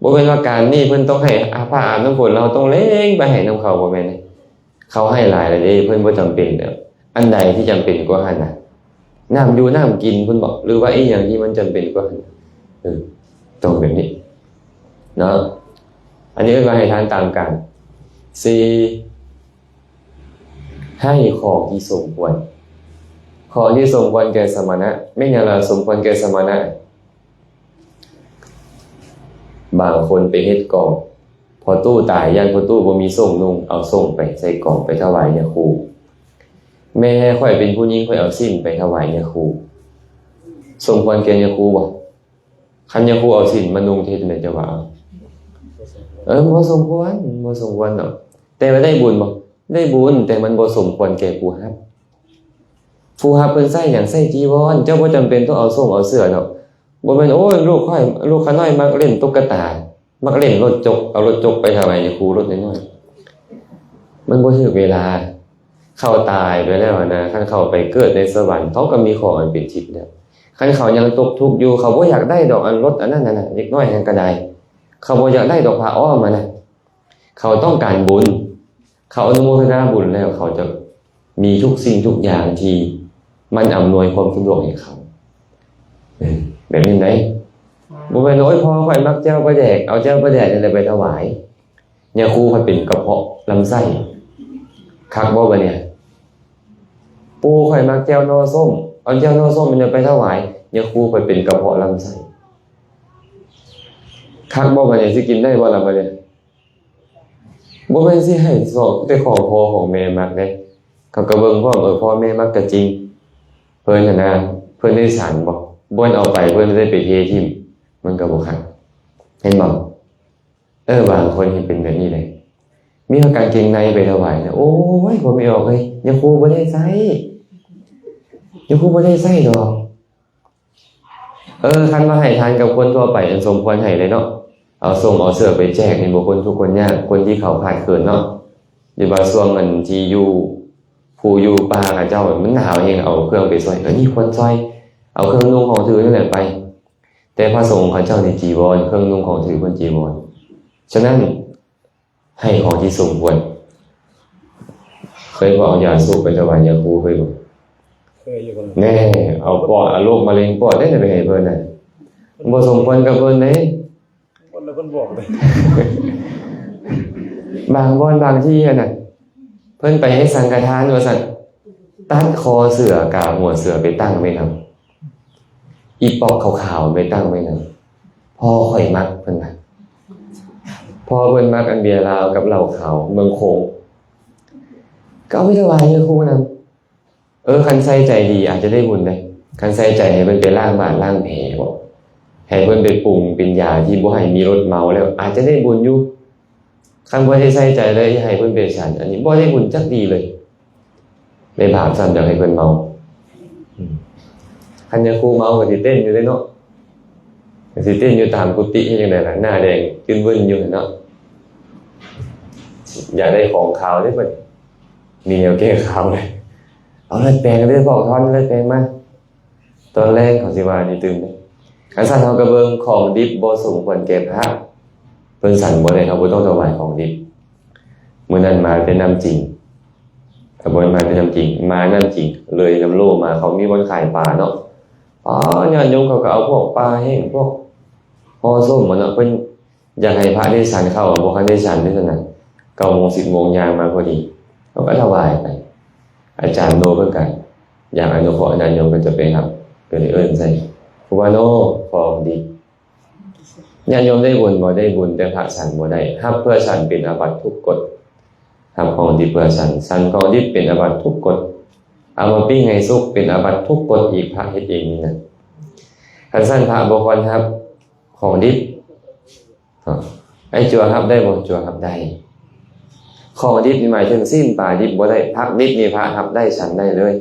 ບໍ່ແມ່ນວ່າການນີ້ເພິ່ນຕ້ອງໃຫ້ ອາ ພະອາບນ້ຳຝົນ ເຮົາຕ້ອງເລັ່ງໄປໃຫ້ນຳເຂົາ ບໍ່ແມ່ນເດ້. ເຂົາໃຫ້ຫຼາຍແລ້ວເດ້ ເພິ່ນບໍ່ຈຳເປັນແລ້ວ. ອັນໃດທີ່ຈຳເປັນກວ່າຫັ້ນນະ? ນ້ຳຢູ່ນ້ຳກິນພຸ້ນບໍ ຫຼືວ່າອີ່ຫຍັງທີ່ມັນຈຳເປັນກວ່າຫັ້ນ? ເອີ ຕ້ອງແບບນີ້ເນາະ. ອັນນີ້ເອີ້ນວ່າໃຫ້ທານຕາມການ. ສີ່ ໃຫ້ຂອງທີ່ສົມຄວນ. ຂອງທີ່ສົມຄວນແກ່ສະມະນະ. ແມ່ນຫຍັງລະສົມຄວນແກ່ສະມະນະ? ບາງຄົນໄປເຮັດກອງ ພໍ່ຕູ້ຕາຍ ຢ້ານພໍ່ຕູ້ບໍ່ມີສົ້ງນຸ່ງ ເອົາສົ້ງໄປໃສ່ກອງໄປຖວາຍຍາຄູ. ແມ່ຂ້ອຍເປັນຜູ້ຍິງ ຂ້ອຍເອົາສິ້ນໄປຖວາຍຍາຄູ. ສົມຄວນແກ່ຍາຄູບໍ່? ຄັນຍາຄູເອົາສິ້ນມານຸ່ງ ເຮັດຈັ່ງໃດເຈົ້າວ່າ? ເອີ ບໍ່ສົມຄວນ ບໍ່ສົມຄວນດອກ. ແຕ່ວ່າໄດ້ບຸນບໍ່? ໄດ້ບຸນ ແຕ່ມັນບໍ່ສົມຄວນແກ່ຜູ້ຮັບ. ຜູ້ຮັບເພິ່ນໃຊ້ຫຍັງ? ໃຊ້ຈີວອນ. ເຈົ້າບໍ່ຈຳເປັນຕ້ອງເອົາສົ້ງເອົາເສື້ອດອກ. ບໍ່ແມ່ນ ໂອ້ຍ ລູກຂ້ອຍ ລູກຂ້ານ້ອຍມັກຫຼິ້ນຕຸກກະຕາ ມັກຫຼິ້ນລົດຈົກ ເອົາລົດຈົກໄປຖວາຍຍາຄູ ລົດນ້ອຍໆ. ມັນບໍ່ຖືກເວລາ. ເຂົາຕາຍໄປແລ້ວຫັ້ນນະ ຄັນເຂົາໄປເກີດໃນສະຫວັນ ເຂົາກໍມີຂອງອັນເປັນທິບແລ້ວ. ຄັນເຂົາຍັງຕົກທຸກຢູ່ ເຂົາບໍ່ຢາກໄດ້ດອກ ອັນລົດອັນນັ້ນຫັ້ນນະ ເດັກນ້ອຍຫັ້ນກໍໄດ້ ເຂົາບໍ່ຢາກໄດ້ດອກຜ້າອ້ອມຫັ້ນນະ. ເຂົາຕ້ອງການບຸນ ເຂົາອະນຸໂມທະນາບຸນແລ້ວ ເຂົາຈະມີທຸກສິ່ງທຸກຢ່າງທີ່ມັນອຳນວຍຄວາມສະດວກໃຫ້ເຂົາ. ເອີ ແບບນີ້ໄດ໋. ບໍ່ແມ່ນ ໂອ້ຍ ພໍ່ຂ້ອຍມັກແຈ່ວປາແດກ ເອົາແຈ່ວປາແດກນີ້ແຫຼະໄປຖວາຍ. ຍາຄູພັດເປັນກະເພາະລຳໄສ້. ຄັກບໍ່ບາດນີ້? ປູ່ຂ້ອຍມັກແຈ່ວໜໍ່ສົ້ມ ເອົາແຈ່ວໜໍ່ສົ້ມນີ້ແຫຼະໄປຖວາຍ. ຍາຄູພັດເປັນກະເພາະລຳໄສ້. ຄັກບໍ່ບາດນີ້? ຊິກິນໄດ້ບໍ່ລະບາດນີ້? ບໍ່ແມ່ນຊິໃຫ້ຊອກແຕ່ຂອງພໍ່ຂອງແມ່ມັກເດ້. ເຂົາກໍເບິ່ງພ້ອມ ເອີ ພໍ່ແມ່ມັກກໍຈິງ ເພິ່ນຫັ້ນນະ ເພິ່ນໄດ້ສັນບໍ່? ບໍ່ແມ່ນເອົາໄປ ເພິ່ນໄດ້ໄປເທຖິ້ມ ມັນກໍບໍ່ຄັກ ເຫັນບໍ່? ເອີ ບາງຄົນເຮັດເປັນແບບນີ້ເດ້. ມີຮອດກາງເກງໃນໄປຖວາຍນະ ໂອ້ຍ ພໍ່ແມ່ອອກເອີຍ ຍາຄູບໍ່ໄດ້ໃຊ້ ຍາຄູບໍ່ໄດ້ໃຊ້ດອກ. ເອີ ຄັນວ່າໃຫ້ທານກັບຄົນທົ່ວໄປ ອັນສົມຄວນໃຫ້ເລີຍເນາະ ເອົາສົ່ງເອົາເສື້ອໄປແຈກໃຫ້ບຸກຄົນທຸກຄົນຍາກ ຄົນທີ່ເຂົາຂາດເຂີນເນາະ. ຫຼືວ່າຊ່ວງອັນທີ່ຢູ່ພູຢູ່ປ່າເຂົາເຈົ້າມັນໜາວແຮງ ເອົາເຄື່ອງໄປຊ່ອຍ ເອີ ນີ້ຄວນຊ່ອຍ ເອົາເຄື່ອງນຸ່ງຂອງຖືນັ້ນແຫຼະໄປ. ແຕ່ພະສົງເຂົາເຈົ້ານີ້ຈີວອນ ເຄື່ອງນຸ່ງຂອງຖືເພິ່ນຈີວອນ. ສະນັ້ນ ໃຫ້ຂອງທີ່ສົມຄວນ. ເຄີຍບໍ່ເອົາຢາສູບໄປຖວາຍຍາຄູ ເຄີຍບໍ່? ເອີ ຢູ່ກັນ ແນ່ ເອົາປອດ ເອົາໂລກມະເຮັງປອດໄດ້ໄປໃຫ້ເພິ່ນນະ ບໍ່ສົມຄວນກັບເພິ່ນເດ້ ຄົນລະຄົນບອກເດ້ ບາງບ່ອນບາງທີ່ຫັ້ນນະ ເພິ່ນໄປເຮັດສັງຄະທານວ່າຊັ້ນ ຕັດຄໍເສືອ ກາຫົວເສືອໄປຕັ້ງໄວ້ນຳ ອີປອກຂາວໆໄປຕັ້ງໄວ້ນຳ ພໍ່ຂ້ອຍມັກ ເພິ່ນວ່າ ພໍ່ເພິ່ນມັກອັນເບຍລາວກັບເຫຼົ້າຂາວເມືອງໂຂງ ກໍເອົາໄປຖວາຍຍາຄູນຳ. ເອີ ຄັນໃສ່ໃຈດີອາດຈະໄດ້ບຸນເດ້ ຄັນໃສ່ໃຈໃຫ້ເພິ່ນໄປລ້າງບາດລ້າງແຜບໍ ໃຫ້ເພິ່ນໄປປຸງເປັນຢາທີ່ບໍ່ໃຫ້ມີລົດເມົາແລ້ວ ອາດຈະໄດ້ບຸນຢູ່. ຄັນບໍ່ໄດ້ໃສ່ໃຈເລີຍ ໃຫ້ເພິ່ນໄປສັນ ອັນນີ້ບໍ່ໄດ້ບຸນຈັກດີ້ເລີຍ ໄດ້ບາບຊ້ຳ ຢາກໃຫ້ເພິ່ນເມົາ. ອືມ ຄັນຍາຄູເມົາກໍຊິເຕັ້ນຢູ່ເດ້ເນາະ ກໍຊິເຕັ້ນຢູ່ຕາມກຸຕິ ເຮັດຈັ່ງໃດລະ ໜ້າແດງຈຶ້ນວຶ້ນຢູ່ເນາະ. ຢາກໄດ້ຂອງຂາວເດ້ບັດນີ້ ມີແນວແກ້ຂາວເລີຍ ເອົາເລືອດແປງເດີພວກທ່ານ ເລືອດແປງມາ ຕອນແລງເຂົາຊິວ່ານີ້ຕື່ມເດ້. ຄັນຊັ້ນເຮົາກໍເບິ່ງຂອງດິບບໍ່ສົມຄວນແກ່ພະ ເພິ່ນສັນບໍ່ໄດ້ ເຮົາບໍ່ຕ້ອງຖວາຍຂອງດິບ. ມື້ນັ້ນມາແຕ່ນ້ຳຈິງ ເອົາ ບໍ່ແມ່ນມາແຕ່ນ້ຳຈິງ ມານ້ຳຈິງ ເລີຍນ້ຳໂລມາ ເຂົາມີບ່ອນຂາຍປາເນາະ. ອໍ ຍາດໂຍມເຂົາກໍເອົາພວກປາແຫ້ງ ພວກຫໍ່ສົ້ມຫັ້ນເນາະ ເພິ່ນ ຢາກໃຫ້ພະໄດ້ສັນເຂົ້າ ບໍ່ທັນໄດ້ສັນເດ້ຊັ້ນນະ ເກົ້າໂມງສິບໂມງຍ່າງມາພໍດີ ເຮົາກໍຖວາຍໄປ. ອາຈານໂນເພິ່ນກໍຢາກອະນຸເຄາະຍາດໂຍມ ເພິ່ນຈະໄປຮັບ ກໍເລີຍເອີ້ນໃສ່ ຄູບາໂນ ຂອງດິບ ຍາດໂຍມໄດ້ບຸນບໍ່? ໄດ້ບຸນ ແຕ່ພະສັນບໍ່ໄດ້. ຮັບເພື່ອສັນເປັນອາບັດທຸກກົດ ຮັບຂອງດິບເພື່ອສັນ ສັນຂອງດິບເປັນອາບັດທຸກກົດ ເອົາມາປີ້ງໃຫ້ສຸກເປັນອາບັດທຸກກົດອີກ ພະເຮັດເອງນີ້ນະ. ຄັນຊັ້ນພະບໍ່ຄວນຮັບຂອງດິບ. ເນາະ ໄອ້ຈົວຮັບໄດ້ບໍ່? ຈົວຮັບໄດ້. ຂອງດິບນີ້ໝາຍເຖິງຊີ້ນປາດິບບໍ່ໄດ້ ຜັກດິບນີ້ພະຮັບໄດ້ ສັນໄດ້ເລີຍ.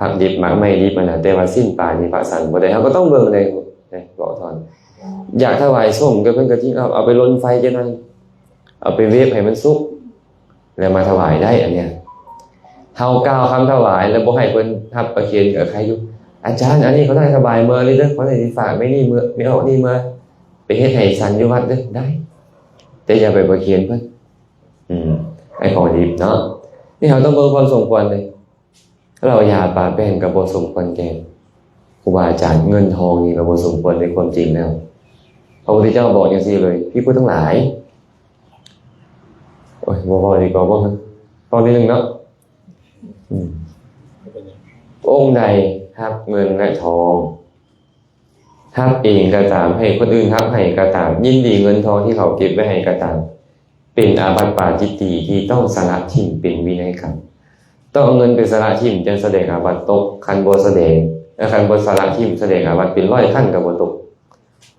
ຜັກດິບ ໝາກໄມ້ດິບຫັ້ນນະ ແຕ່ວ່າຊີ້ນປານີ້ພະສັນບໍ່ໄດ້ ເຮົາກໍຕ້ອງເບິ່ງໃນ ໃນເບາະທ່ອນ. ຢາກຖວາຍສົ້ມກໍເພິ່ນກໍຈິງເອົາ ເອົາໄປລົນໄຟຈັກໜ່ອຍ ເອົາໄປເວບໃຫ້ມັນສຸກ ແລ້ວມາຖວາຍໄດ້. ອັນເນີ້ຍ ເຮົາກ່າວຄຳຖວາຍແລ້ວບໍ່ໃຫ້ເພິ່ນຮັບປະເຄນກໍໃຄຢູ່. ອາຈານ ອັນນີ້ຂໍໃຫ້ຖວາຍເມືອເລີຍເດີ ຂໍໃຫ້ຝາກແມ່ນີ້ເມືອ ແມ່ອອກນີ້ເມືອ ໄປເຮັດໃຫ້ສັນຢູ່ວັດເດີ ໄດ້ ແຕ່ຢ່າໄປປະເຄນເພິ່ນ. ອືມ ໃຫ້ຂອງດິບເນາະ ນີ້ເຮົາຕ້ອງເບິ່ງຄວາມສົມຄວນເລີຍ. ເຫຼົ້າຢາປາແປ້ງກໍບໍ່ສົມຄວນແກ່ຄູບາອາຈານ ເງິນທອງນີ້ກໍບໍ່ສົມຄວນໃນຄວາມຈິງແລ້ວ. ພະພຸດທະເຈົ້າບອກຈັ່ງຊີ້ເລີຍ ພິກຂຸທັງຫຼາຍ ໂອ້ຍ ບໍ່ເວົ້າດີກວ່າບໍ່ ເວົ້ານິດໜຶ່ງເນາະ. ອືມ ອົງໃດຮັບເງິນແລະທອງ ຮັບເອງກໍຕາມ ໃຫ້ຄົນອື່ນຮັບໃຫ້ກໍຕາມ ຍິນດີເງິນທອງທີ່ເຂົາເກັບໄວ້ໃຫ້ກໍຕາມ ເປັນອາບັດປາຈິດຕີທີ່ຕ້ອງສະຫຼະຖິ້ມເປັນວິໄນກຳ. ຕ້ອງເອົາເງິນໄປສະຫຼະຖິ້ມ ຈັ່ງສະແດງອາບັດຕົກ. ຄັນບໍ່ສະແດງ ຄັນບໍ່ສະຫຼະຖິ້ມ ສະແດງອາບັດເປັນຮ້ອຍຄັ້ງກໍບໍ່ຕົກ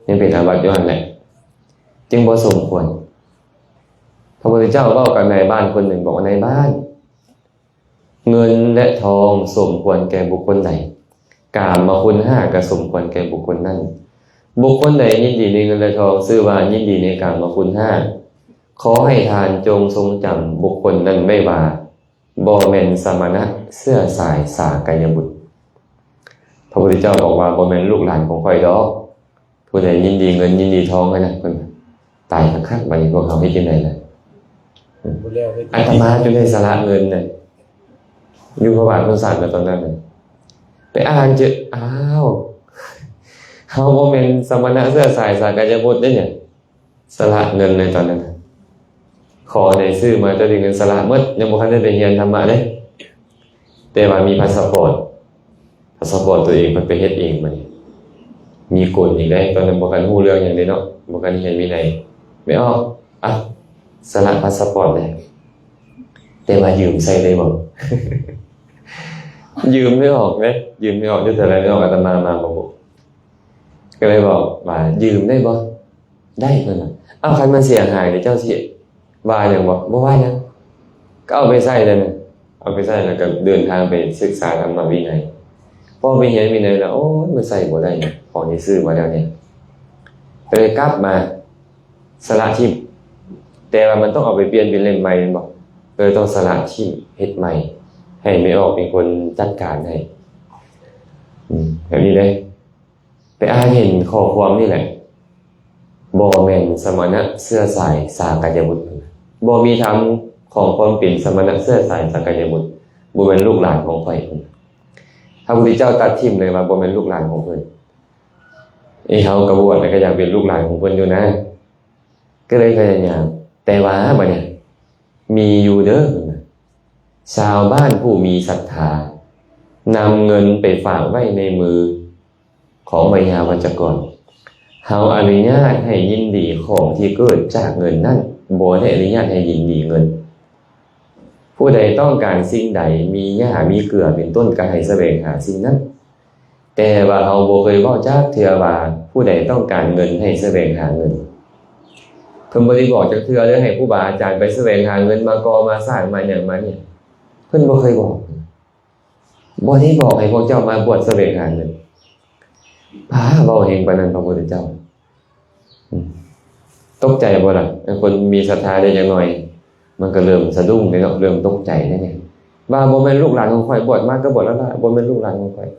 ຍັງເປັນອາບັດຢູ່ຫັ້ນແຫຼະ ຈຶ່ງບໍ່ສົມຄວນ. ພະພຸດທະເຈົ້າເວົ້າກັບນາຍບ້ານຄົນໜຶ່ງ ບອກວ່າ ນາຍບ້ານ ເງິນແລະທອງສົມຄວນແກ່ບຸກຄົນໃດ ກາມະຄຸນຫ້າກໍສົມຄວນແກ່ບຸກຄົນນັ້ນ. ບຸກຄົນໃດຍິນດີໃນເງິນແລະທອງ ຊື່ວ່າຍິນດີໃນກາມະຄຸນຫ້າ. ຂໍໃຫ້ທ່ານຈົ່ງຊົງຈຳບຸກຄົນນັ້ນໄວ້ວ່າ ບໍ່ແມ່ນສະມະນະເຊື້ອສາຍສາກະຍະບຸດ. ພະພຸດທະເຈົ້າບອກວ່າ ບໍ່ແມ່ນລູກຫຼານຂອງຂ້ອຍດອກ. ຜູ້ໃດຍິນດີເງິນຍິນດີທອງຫັ້ນນະ ເພິ່ນຕາຍຄັກໆ ບາດນີ້ພວກເຮົາເຮັດຈັ່ງໃດລະ? ອາດຕະມາຈົນໄດ້ສະຫຼະເງິນນະ ຢູ່ພະບາດສງສານນະ ຕອນນັ້ນນະ ໄປອ່ານເຈີ ອ້າວ ເຮົາບໍ່ແມ່ນສະມະນະເຊື້ອສາຍສາກະຍະບຸດເດ້ ສະຫຼະເງິນໃນຕອນນັ້ນນະ. ຂໍໃດຊື້ມາ ເຈົ້າໄດ້ເງິນສະຫຼະໝົດ ຍັງບໍ່ທັນໄດ້ໄປຮຽນທຳມະເດ້. ແຕ່ວ່າມີພາສະປອດ ພາສະປອດຕົວເອງເພິ່ນໄປເຮັດເອງ. ບາດນີ້ມີກົນອີກເດ້ ຕອນນັ້ນບໍ່ທັນຮູ້ເລື່ອງຫຍັງເດ້ເນາະ ບໍ່ທັນຮຽນວິໄນ. ແມ່ອອກ ອ່ະ ສະຫຼະພາສະປອດແດ່ ແຕ່ວ່າຢືມໃຊ້ໄດ້ບໍ່? ຢືມແມ່ອອກເດ້ ຢືມແມ່ອອກຢູ່ໃສລະ ແມ່ອອກອາດຕະມາມາບໍ່ບຸ ກໍເລີຍບອກວ່າ ຢືມໄດ້ບໍ່? ໄດ້ ເພິ່ນວ່າ. ເອົ້າ ຄັນມັນເສຍຫາຍນີ້ ເຈົ້າຊິວ່າຫຍັງບໍ່? ບໍ່ວ່າຫຍັງ ກໍເອົາໄປໃຊ້ນັ້ນນະ ເອົາໄປໃຊ້ແລ້ວກໍເດີນທາງໄປສຶກສາທຳມະວິໄນ. ພໍໄປຮຽນວິໄນແລ້ວ ໂອ້ຍ ມັນໃຊ້ບໍ່ໄດ້ ຂອງທີ່ຊື້ມາແລ້ວນີ້ ກໍເລີຍກັບມາສະຫຼະຖິ້ມ. ແຕ່ວ່າມັນຕ້ອງເອົາໄປປ່ຽນເປັນເຫຼັ້ມໃໝ່ແມ່ນບໍ່? ກໍເລີຍຕ້ອງສະຫຼະຖິ້ມ ເຮັດໃໝ່ ໃຫ້ແມ່ອອກເປັນຄົນຈັດການໃຫ້. ອືມ ແບບນີ້ເດ້. ໄປອ່ານເຫັນຂໍ້ຄວາມນີ້ແຫຼະ ບໍ່ແມ່ນສະມະນະເຊື້ອສາຍສາກະຍະບຸດ ບໍ່ມີທຳຂອງຄວາມເປັນສະມະນະເຊື້ອສາຍສາກະຍະບຸດ ບໍ່ແມ່ນລູກຫຼານຂອງຂ້ອຍ. ພະພຸດທະເຈົ້າຕັດຖິ້ມເລີຍວ່າບໍ່ແມ່ນລູກຫຼານຂອງເພິ່ນ. ເອີ ເຮົາກໍບວດແລ້ວກໍຢາກເປັນລູກຫຼານຂອງເພິ່ນຢູ່ນະ ກໍເລີຍພະຍາຍາມ. ແຕ່ວ່າບັດນີ້ມີຢູ່ເດີ ຊາວບ້ານຜູ້ມີສັດທານຳເງິນໄປຝາກໄວ້ໃນມືຂອງໄວຍາວັດຈະກອນ. ເຮົາອະນຸຍາດໃຫ້ຍິນດີຂອງທີ່ເກີດຈາກເງິນນັ້ນ, ບໍ່ໄດ້ອະນຸຍາດໃຫ້ຍິນດີເງິນ. ຜູ້ໃດຕ້ອງການສິ່ງໃດ, ມີຫຍ້າ, ມີເກືອເປັນຕົ້ນ, ກໍໃຫ້ສະແຫວງຫາສິ່ງນັ້ນ. ແຕ່ວ່າເຮົາບໍ່ເຄີຍເວົ້າຈັກເທື່ອວ່າ ຜູ້ໃດຕ້ອງການເງິນໃຫ້ສະແຫວງຫາເງິນ. ເພິ່ນບໍ່ໄດ້ບອກຈັກເທື່ອເລີຍ ໃຫ້ຄູບາອາຈານໄປສະແຫວງຫາເງິນ ມາກໍ່ມາສ້າງ ມາຫຍັງມານີ້ ເພິ່ນບໍ່ເຄີຍບອກ. ບໍ່ໄດ້ບອກໃຫ້ພວກເຈົ້າມາບວດສະແຫວງຫາເງິນ. ປ້າ ເວົ້າແຮງປານນັ້ນ ພະພຸດທະເຈົ້າ. ອືມ ຕົກໃຈບໍ່ລະ? ເອີ ຄົນມີສັດທາໄດ້ຈັກໜ່ອຍ ມັນກໍເລີ່ມສະດຸ້ງເດ້ເນາະ, ເລີ່ມຕົກໃຈເດ້ນີ້ ວ່າບໍ່ແມ່ນລູກຫຼານຂອງຂ້ອຍ, ບວດມາກໍບວດແລ້ວລະ, ບໍ່ແມ່ນລູກຫຼານຂອງຂ້ອຍ.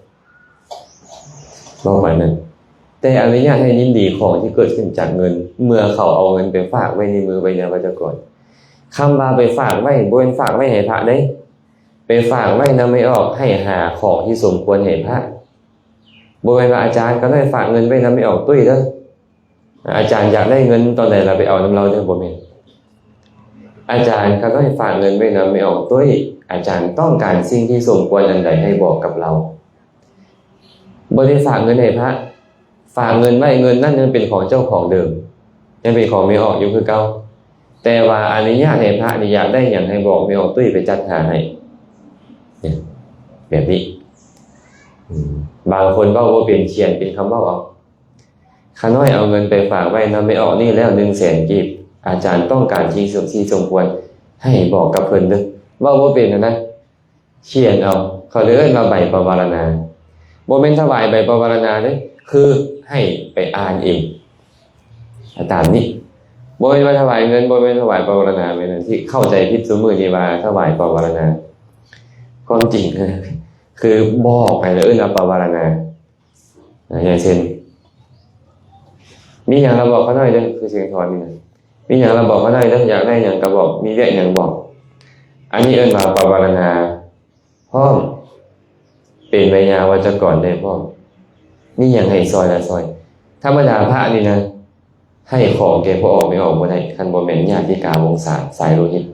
ເວົ້າປານນັ້ນ. ແຕ່ອະນຸຍາດໃຫ້ຍິນດີຂອງທີ່ເກີດຂຶ້ນຈາກເງິນ ເມື່ອເຂົາເອົາເງິນໄປຝາກໄວ້ໃນມືໄວຍາວັດຈະກອນ. ຄຳວ່າໄປຝາກໄວ້ ບໍ່ແມ່ນຝາກໄວ້ໃຫ້ພະເດ້, ໄປຝາກໄວ້ນຳແມ່ອອກ ໃຫ້ຫາຂອງທີ່ສົມຄວນໃຫ້ພະ. ບໍ່ແມ່ນວ່າອາຈານກໍໄດ້ຝາກເງິນໄວ້ນຳແມ່ອອກຕຸ້ຍເດີ, ອາຈານຢາກໄດ້ເງິນຕອນໃດລະໄປເອົານຳລາວເດີ, ບໍ່ແມ່ນ. ອາຈານກໍໄດ້ຝາກເງິນໄວ້ນຳແມ່ອອກຕຸ້ຍ, ອາຈານຕ້ອງການສິ່ງທີ່ສົມຄວນອັນໃດໃຫ້ບອກກັບລາວ. ບໍ່ໄດ້ຝາກເງິນໃຫ້ພະ, ຝາກເງິນໄວ້, ເງິນນັ້ນຍັງເປັນຂອງເຈົ້າຂອງເດີມ, ຍັງເປັນຂອງແມ່ອອກຢູ່ຄືເກົ່າ. ແຕ່ວ່າອະນຸຍາດໃຫ້ພະນີ້ ຢາກໄດ້ຫຍັງໃຫ້ບອກແມ່ອອກຕຸ້ຍໄປຈັດຫາໃຫ້. ແບບນີ້. ອືມ ບາງຄົນເວົ້າບໍ່ເປັນ, ຂຽນເປັນຄຳເວົ້າເອົາ. ຂ້ານ້ອຍເອົາເງິນໄປຝາກໄວ້ນຳແມ່ອອກນີ້ແລ້ວ ໜຶ່ງແສນກີບ. ອາຈານຕ້ອງການທີ່ສົມ, ທີ່ສົມຄວນໃຫ້ບອກກັບເພິ່ນເດີ. ເວົ້າບໍ່ເປັນຫັ້ນນະ. ຂຽນເອົາ, ເຂົາເອີ້ນວ່າໃບປະວາລະນາ. ບໍ່ແມ່ນຖວາຍໃບປະວາລະນາເດ້, ຄືໃຫ້ໄປອ່ານເອງ. ຕາມນີ້. ບໍ່ແມ່ນວ່າຖວາຍເງິນ, ບໍ່ແມ່ນຖວາຍປະວາລະນາ, ແມ່ນທີ່ເຂົ້າໃຈຜິດຊຸມື້ນີ້ວ່າຖວາຍປະວາລະນາ. ຄວາມຈິງ ຄືບອກໃຫ້ເອີ້ນວ່າປະວາລະນາ. ອາ ຢ່າງເຊັ່ນ ມີຫຍັງລະບອກຂ້ານ້ອຍເດີ, ຄືສຽງຖອນນີ້ນະ. ມີຫຍັງລະບອກຂ້ານ້ອຍເດີ, ຢາກໄດ້ຫຍັງກະບອກ, ມີວຽກຫຍັງບອກ. ອັນນີ້ເອີ້ນວ່າປະວາລະນາ ພ້ອມເປັນໄວຍາວັດຈະກອນໄດ້ພ້ອມ. ມີຫຍັງໃຫ້ຊ່ອຍລະຊ່ອຍ. ທຳມະດາພະນີ້ນະ ໃຫ້ຂອງແກ່ພໍ່ອອກແມ່ອອກບໍ່ໄດ້ ຄັນບໍ່ແມ່ນຍາຕິກາວົງສາສາຍໂລຫິດ.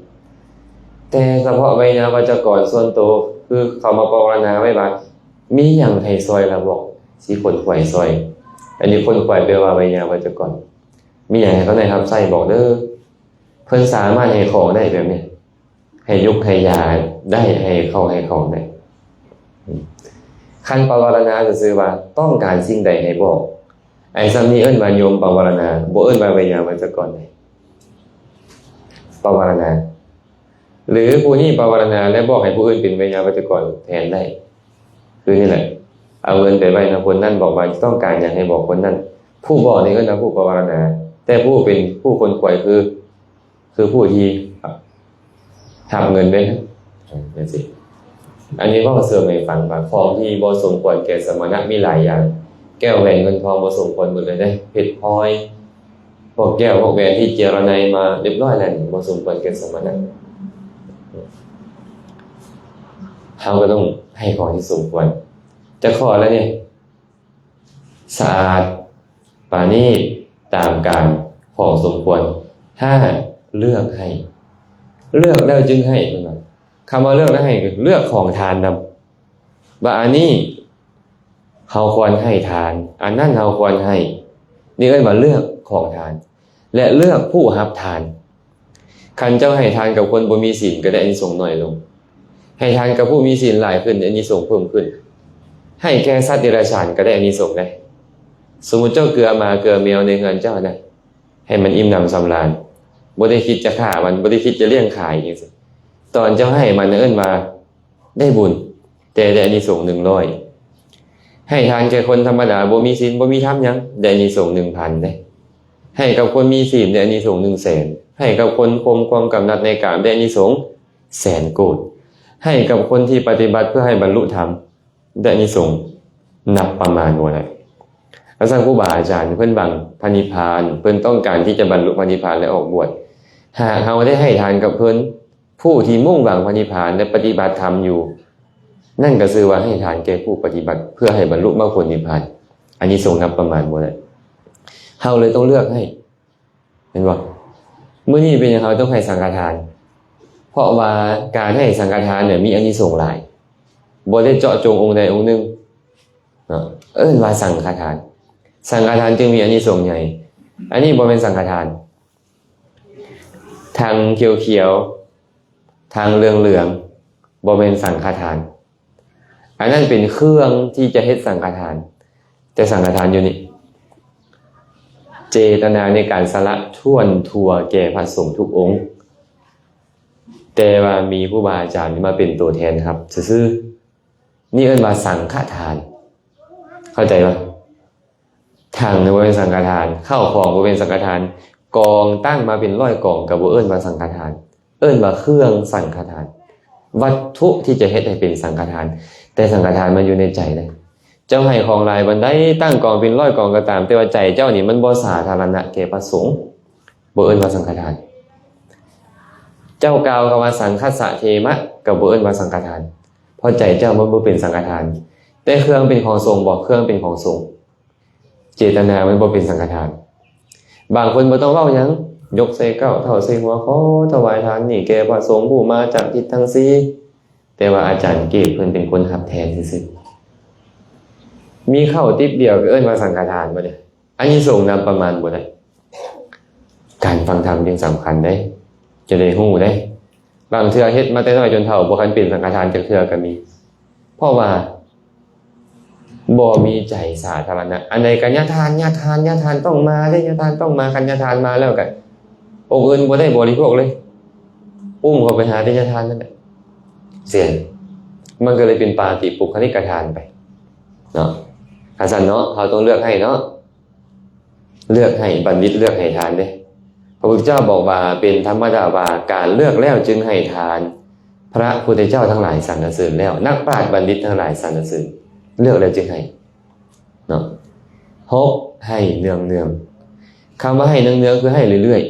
ແຕ່ສະເພາະໄວຍາວັດຈະກອນສ່ວນໂຕ ຄືເຂົາມາປະວາລະນາໄວ້ວ່າ ມີຫຍັງໃຫ້ຊ່ອຍລະບອກ, ຊິຂົນຂວາຍຊ່ອຍ. ອັນນີ້ຂົນຂວາຍແປວ່າໄວຍາວັດຈະກອນ. ມີຫຍັງໃຫ້ເຂົາໄດ້ຮັບໃຊ້ບອກເດີ. ເພິ່ນສາມາດໃຫ້ຂອງໄດ້ແບບນີ້. ໃຫ້ຍຸກໃຫ້ຢາໄດ້, ໃຫ້ເຂົ້າໃຫ້ຂອງໄດ້. ຄັນປະວາລະນາຊື່ໆວ່າຕ້ອງການສິ່ງໃດໃຫ້ບອກ, ໄອ້ສ່ຳນີ້ເອີ້ນວ່າໂຍມປະວາລະນາ, ບໍ່ເອີ້ນວ່າໄວຍາວັດຈະກອນເດ້. ປະວາລະນາ. ຫຼືຜູ້ນີ້ປະວາລະນາ ແລະບອກໃຫ້ຜູ້ອື່ນເປັນໄວຍາວັດຈະກອນແທນໄດ້. ຄືນີ້ແຫຼະ, ເອົາເງິນໄປໄວ້ນຳຄົນນັ້ນ, ບອກວ່າຕ້ອງການຫຍັງໃຫ້ບອກຄົນນັ້ນ. ຜູ້ບອກນີ້ເອີ້ນວ່າຜູ້ປະວາລະນາ, ແຕ່ຜູ້ເປັນຜູ້ຂົນຂວາຍຄື ຄືຜູ້ທີ່ຮັບເງິນເດ້ ເອີ ຈັ່ງຊີ້. ອັນນີ້ເວົ້າເສີມໃຫ້ຟັງວ່າ ຂອງທີ່ບໍ່ສົມຄວນແກ່ສະມະນະມີຫຼາຍຢ່າງ. ແກ້ວແຫວນເງິນທອງບໍ່ສົມຄວນໝົດເລີຍເດ້. ເພັດພອຍ ພວກແກ້ວພວກແຫວນທີ່ເຈຍລະໄນມາຮຽບຮ້ອຍແລ້ວນີ້ ບໍ່ສົມຄວນແກ່ສະມະນະ. ເຮົາກໍຕ້ອງໃຫ້ຂອງທີ່ສົມຄວນ. ຈັກຂໍ້ແລ້ວນີ້? ສະອາດ ປານີດ ຕາມການ ຂອງສົມຄວນ. ຫ້າ ເລືອກໃຫ້ ເລືອກແລ້ວຈຶ່ງໃຫ້ ເພິ່ນວ່າ. ຄຳວ່າເລືອກແລ້ວໃຫ້ ຄືເລືອກຂອງທານນຳ ວ່າອັນນີ້ເຮົາຄວນໃຫ້ທານ, ອັນນັ້ນເຮົາຄວນໃຫ້. ນີ້ເອີ້ນວ່າເລືອກຂອງທານ ແລະ ເລືອກຜູ້ຮັບທານ. ຄັນເຈົ້າໃຫ້ທານກັບຄົນບໍ່ມີສິນ ກໍໄດ້ອານິສົງໜ້ອຍລົງ. ໃຫ້ທານກັບຜູ້ມີສິນຫຼາຍຂຶ້ນ ອານິສົງເພີ່ມຂຶ້ນ. ໃຫ້ແກ່ສັດເດຍລະສານກໍໄດ້ອານິສົງໄດ໋. ສົມມຸດເຈົ້າເກືອໝາເກືອແມວໃນເຮືອນເຈົ້ານະ ໃຫ້ມັນອີ່ມໜຳສຳລານ. ບໍ່ໄດ້ຄິດຈະຂ້າມັນ, ບໍ່ໄດ້ຄິດຈະລ້ຽງຂາຍຈັ່ງຊີ້. ຕອນເຈົ້າໃຫ້ມັນ ເອີ້ນວ່າ ໄດ້ບຸນ ແຕ່ໄດ້ອານິສົງໜຶ່ງຮ້ອຍ. ໃຫ້ທານແກ່ຄົນທຳມະດາ ບໍ່ມີສິນ ບໍ່ມີທຳຫຍັງ ໄດ້ອານິສົງໜຶ່ງພັນເດ້. ໃຫ້ກັບຄົນມີສິນ ໄດ້ອານິສົງໜຶ່ງແສນ. ໃຫ້ກັບຄົນຂົ່ມຄວາມກຳໜັດໃນກາມ ໄດ້ອານິສົງແສນໂກດ. ໃຫ້ກັບຄົນທີ່ປະຕິບັດເພື່ອໃຫ້ບັນລຸທຳ ໄດ້ອານິສົງນັບປະມານບໍ່ໄດ້. ແລ້ວຊັ້ນຄູບາອາຈານເພິ່ນຫວັງພະນິບພານ, ເພິ່ນຕ້ອງການທີ່ຈະບັນລຸພະນິບພານ ແລະ ອອກບວດ. ຫາກເຮົາໄດ້ໃຫ້ທານກັບເພິ່ນ, ຜູ້ທີ່ມຸ່ງຫວັງພະນິບພານ ແລະ ປະຕິບັດທຳຢູ່ ນັ້ນກໍຊື່ວ່າໃຫ້ທານແກ່ຜູ້ປະຕິບັດ ເພື່ອໃຫ້ບັນລຸມາກຜົນນິບພານ. ອານິສົງນັບປະມານບໍ່ໄດ້. ເຮົາເລີຍຕ້ອງເລືອກໃຫ້ ເຫັນບໍ່? ມື້ນີ້ເປັນຫຍັງເຮົາຕ້ອງໃຫ້ສັງຄະທານ? ເພາະວ່າການໃຫ້ສັງຄະທານເນຍມີອານິສົງຫຼາຍ, ບໍ່ໄດ້ເຈາະຈົງອົງໃດອົງໜຶ່ງເນາະ, ເອີ້ນວ່າສັງຄະທານ. ສັງຄະທານຈຶ່ງມີອານິສົງໃຫຍ່. ອັນນີ້ບໍ່ແມ່ນສັງຄະທານ. ທາງຂຽວໆ ທາງເຫຼືອງໆ ບໍ່ແມ່ນສັງຄະທານ. ອັນນັ້ນເປັນເຄື່ອງທີ່ຈະເຮັດສັງຄະທານ, ແຕ່ສັງຄະທານຢູ່ນີ້ ເຈຕະນາໃນການສະຫຼະຖ້ວນທົ່ວແກ່ພະສົງທຸກອົງ, ແຕ່ວ່າມີຄູບາອາຈານມາເປັນໂຕແທນຮັບຊື່ໆ. ນີ້ເອີ້ນວ່າສັງຄະທານ. ເຂົ້າໃຈບໍ່? ຖັງນີ້ບໍ່ແມ່ນສັງຄະທານ, ເຂົ້າຂອງບໍ່ແມ່ນສັງຄະທານ, ກອງຕັ້ງມາເປັນຮ້ອຍກອງກໍບໍ່ເອີ້ນວ່າສັງຄະທານ, ເອີ້ນວ່າເຄື່ອງສັງຄະທານ, ວັດຖຸທີ່ຈະເຮັດໃຫ້ເປັນສັງຄະທານ, ແຕ່ສັງຄະທານມັນຢູ່ໃນໃຈເດ້. ເຈົ້າໃຫ້ຂອງຫຼາຍປານໃດ, ຕັ້ງກອງເປັນຮ້ອຍກອງກໍຕາມ, ແຕ່ວ່າໃຈເຈົ້ານີ້ມັນບໍ່ສາທາລະນະແກ່ພະສົງ, ບໍ່ເອີ້ນວ່າສັງຄະທານ. ເຈົ້າກ່າວຄຳວ່າສັງຄັດສະເທມະ ກໍບໍ່ເອີ້ນວ່າສັງຄະທານ, ເພາະໃຈເຈົ້າມັນບໍ່ເປັນສັງຄະທານ. ແຕ່ເຄື່ອງເປັນຂອງສົງບໍ່? ເຄື່ອງເປັນຂອງສົງ. ເຈຕະນາມັນບໍ່ເປັນສັງຄະທານ. ບາງຄົນບໍ່ຕ້ອງເວົ້າຫຍັງ, ຍົກໃສ່ເກົ້າເທົ່າໃສ່ຫົວ, ຂໍຖວາຍທານນີ້ແກ່ພະສົງຜູ້ມາຈາກທິດທັງສີ່, ແຕ່ວ່າອາຈານເກດເພິ່ນເປັນຄົນຮັບແທນຊື່ໆ. ມີເຂົ້າຕິບດຽວກໍເອີ້ນວ່າສັງຄະທານບໍ່ເດ້? ອານິສົງນຳປະມານບໍ່ໄດ້. ການຟັງທຳຈຶ່ງສຳຄັນເດ້, ຈະໄດ້ຮູ້ເດ້. ບາງເທື່ອເຮັດມາແຕ່ນ້ອຍຈົນເຖົ້າ ບໍ່ທັນເປັນສັງຄະທານຈັກເທື່ອກໍມີ, ເພາະວ່າບໍ່ມີໃຈສາທາລະນະ. ອັນໃດກໍຍາທານ, ຍາທານ, ຍາທານຕ້ອງມາເດ້, ຍາທານຕ້ອງມາ. ຄັນຍາທານມາແລ້ວກໍອົງອື່ນບໍ່ໄດ້ບໍລິໂພກເລີຍ, ອຸ້ມເຂົ້າໄປຫາແຕ່ຍາທານນັ້ນແຫຼະ. ເສຍ, ມັນກໍເລີຍເປັນປາຕິປຸກຄະລິກະທານໄປເນາະ. ຄັນຊັ້ນເນາະ, ເຮົາຕ້ອງເລືອກໃຫ້ເນາະ. ເລືອກໃຫ້, ບັນດິດເລືອກໃຫ້ທານເດ້. ພະພຸດທະເຈົ້າບອກວ່າເປັນທຳມະດາວ່າ ການເລືອກແລ້ວຈຶ່ງໃຫ້ທານ. ພະພຸດທະເຈົ້າທັງຫຼາຍສັນລະເສີນແລ້ວ, ນັກປາດບັນດິດທັງຫຼາຍສັນລະເສີນ, ເລືອກແລ້ວຈຶ່ງໃຫ້ເນາະ. ຫົກ, ໃຫ້ເນືອງໆ. ຄຳວ່າໃຫ້ເນືອງໆ ຄືໃຫ້ເລື້ອຍ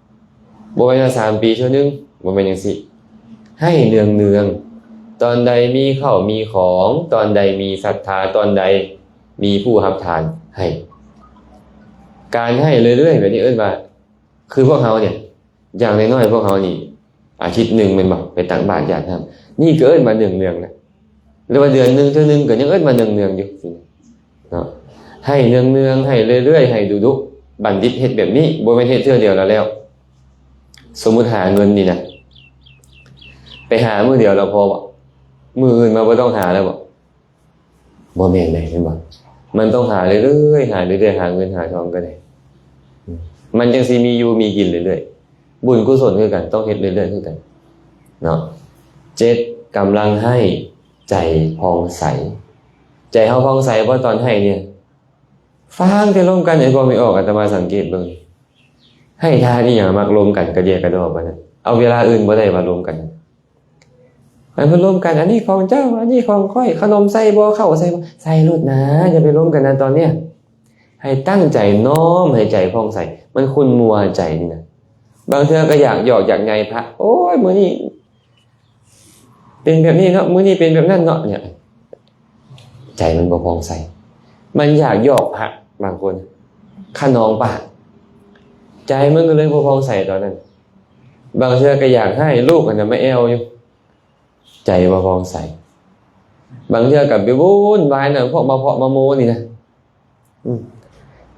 ໆ. ບໍ່ແມ່ນວ່າສາມປີເທື່ອໜຶ່ງ, ບໍ່ແມ່ນຈັ່ງຊີ້. ໃຫ້ເນືອງໆ, ຕອນໃດມີເຂົ້າມີຂອງ, ຕອນໃດມີສັດທາ, ຕອນໃດມີຜູ້ຮັບທານ, ໃຫ້. ການໃຫ້ເລື້ອຍໆແບບນີ້ເອີ້ນວ່າ ຄືພວກເຮົານີ້ ຢ່າງນ້ອຍໆພວກເຮົານີ້ ອາທິດໜຶ່ງແມ່ນບໍ່ ໄປຕັກບາດຢາດນ້ຳ, ນີ້ກໍເອີ້ນວ່າເນືອງໆແລ້ວ. ຫຼືວ່າເດືອນໜຶ່ງເທື່ອໜຶ່ງກໍຍັງເອີ້ນວ່າເນືອງໆຢູ່. ເນາະ, ໃຫ້ເນືອງໆ, ໃຫ້ເລື້ອຍໆ, ໃຫ້ດຸໆ. ບັນດິດເຮັດແບບນີ້, ບໍ່ແມ່ນເຮັດເທື່ອດຽວແລ້ວແລ້ວ. ສົມມຸດຫາເງິນນີ້ນະ, ໄປຫາມື້ດຽວແລ້ວພໍບໍ່? ມື້ອື່ນມາບໍ່ຕ້ອງຫາແລ້ວບໍ່? ບໍ່ແມ່ນເດ້, ເຫັນບໍ່? ມັນຕ້ອງຫາເລື້ອຍໆ, ຫາເລື້ອຍໆ, ຫາເງິນຫາທອງກໍໄດ້. ອືມ, ມັນຈັ່ງຊິມີຢູ່ມີກິນເລື້ອຍໆ. ບຸນກຸສົນຄືກັນ, ຕ້ອງເຮັດເລື້ອຍໆຄືກັນ. ເນາະ, ເຈັດ, ກຳລັງໃຫ້ ໃຈຜ່ອງໃສ. ໃຈເຮົາຜ່ອງໃສບໍ່ຕອນໃຫ້ນີ້? ຟັງແຕ່ລົມກັນໃນຄວາມມີອອກ, ອາດຕະມາສັງເກດເບິ່ງ. ໃຫ້ທານອີ່ຫຍັງມັກລົມກັນກະເດຍກະດໍປານນັ້ນ. ເອົາເວລາອື່ນບໍ່ໄດ້ວ່າລົມກັນ. ໃຫ້ມັນລົມກັນ, ອັນນີ້ຂອງເຈົ້າ, ອັນນີ້ຂອງຂ້ອຍ, ຂະໜົມໃສ່ບໍ່, ເຂົ້າໃສ່ບໍ່, ໃສ່ໂລດນາ, ຢ່າໄປລົມກັນນະຕອນເນີ້ຍ. ໃຫ້ຕັ້ງໃຈນ້ອມໃຫ້ໃຈຜ່ອງໃສ, ມັນຂຸ້ນມົວໃຈນີ້ນະ. ບາງເທື່ອກໍຢາກຢອກຢາກໃຍພະ, ໂອ້ຍ ມື້ນີ້ ເປັນແບບນີ້ເນາະ, ມື້ນີ້ເປັນແບບນັ້ນເນາະ, ເນຍ ໃຈມັນບໍ່ຜ່ອງໃສ. ມັນຢາກຢອກພະບາງຄົນ, ຂະໜອງປາກ, ໃຈມັນກໍເລີຍບໍ່ຜ່ອງໃສຕອນນັ້ນ. ບາງເທື່ອກໍຢາກໃຫ້ລູກຫັ້ນນະມາແອວຢູ່, ໃຈບໍ່ຜ່ອງໃສ. ບາງເທື່ອກໍໄປວຸ້ນວາຍນຳພວກມາເພາະມາໂມນີ້ນະ. ອືມ,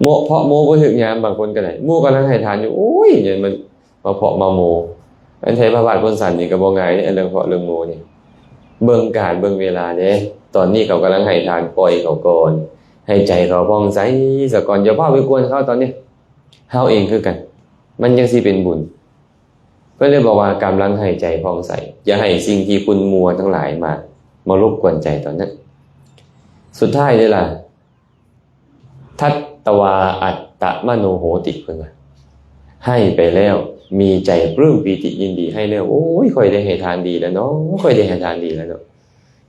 ໂມະເພາະໂມບໍ່ຖືກຍາມ, ບາງຄົນກໍໄດ້ ໝູ່ກຳລັງໃຫ້ທານຢູ່, ໂອ້ຍ ມັນມາເພາະມາໂມ. ອັນໄທພະບາດພົນສັນນີ້ກໍບໍ່ງ່າຍເດ້, ອັນເລື່ອງເພາະເລື່ອງໂມນີ້. ເບິ່ງການເບິ່ງເວລາເດ້, ຕອນນີ້ເຂົາກຳລັງໃຫ້ທານ, ປ່ອຍເຂົາກ່ອນ, ໃຫ້ໃຈເຂົາຜ່ອງໃສສາກ່ອນ, ຢ່າຟ້າວໄປກວນເຂົາຕອນນີ້. ເຮົາເອງຄືກັນ, ມັນຈັ່ງຊິເປັນບຸນ. ເພິ່ນເລີຍບອກວ່າ ກຳລັງໃຫ້ໃຈຜ່ອງໃສ, ຢ່າໃຫ້ສິ່ງທີ່ຂຸ້ນມົວທັງຫຼາຍມາ, ມາລົບກວນໃຈຕອນນັ້ນ. ສຸດທ້າຍເດ້ລະ, ທັດຕະວາອັດຕະມະໂນໂຫຕິ, ເພິ່ນວ່າ ໃຫ້ໄປແລ້ວມີໃຈປຶ້ມປີຕິຍິນດີ, ໃຫ້ແລ້ວ ໂອ້ຍ ຂ້ອຍໄດ້ໃຫ້ທານດີແລ້ວເນາະ, ຂ້ອຍໄດ້ໃຫ້ທານດີແລ້ວເນາະ,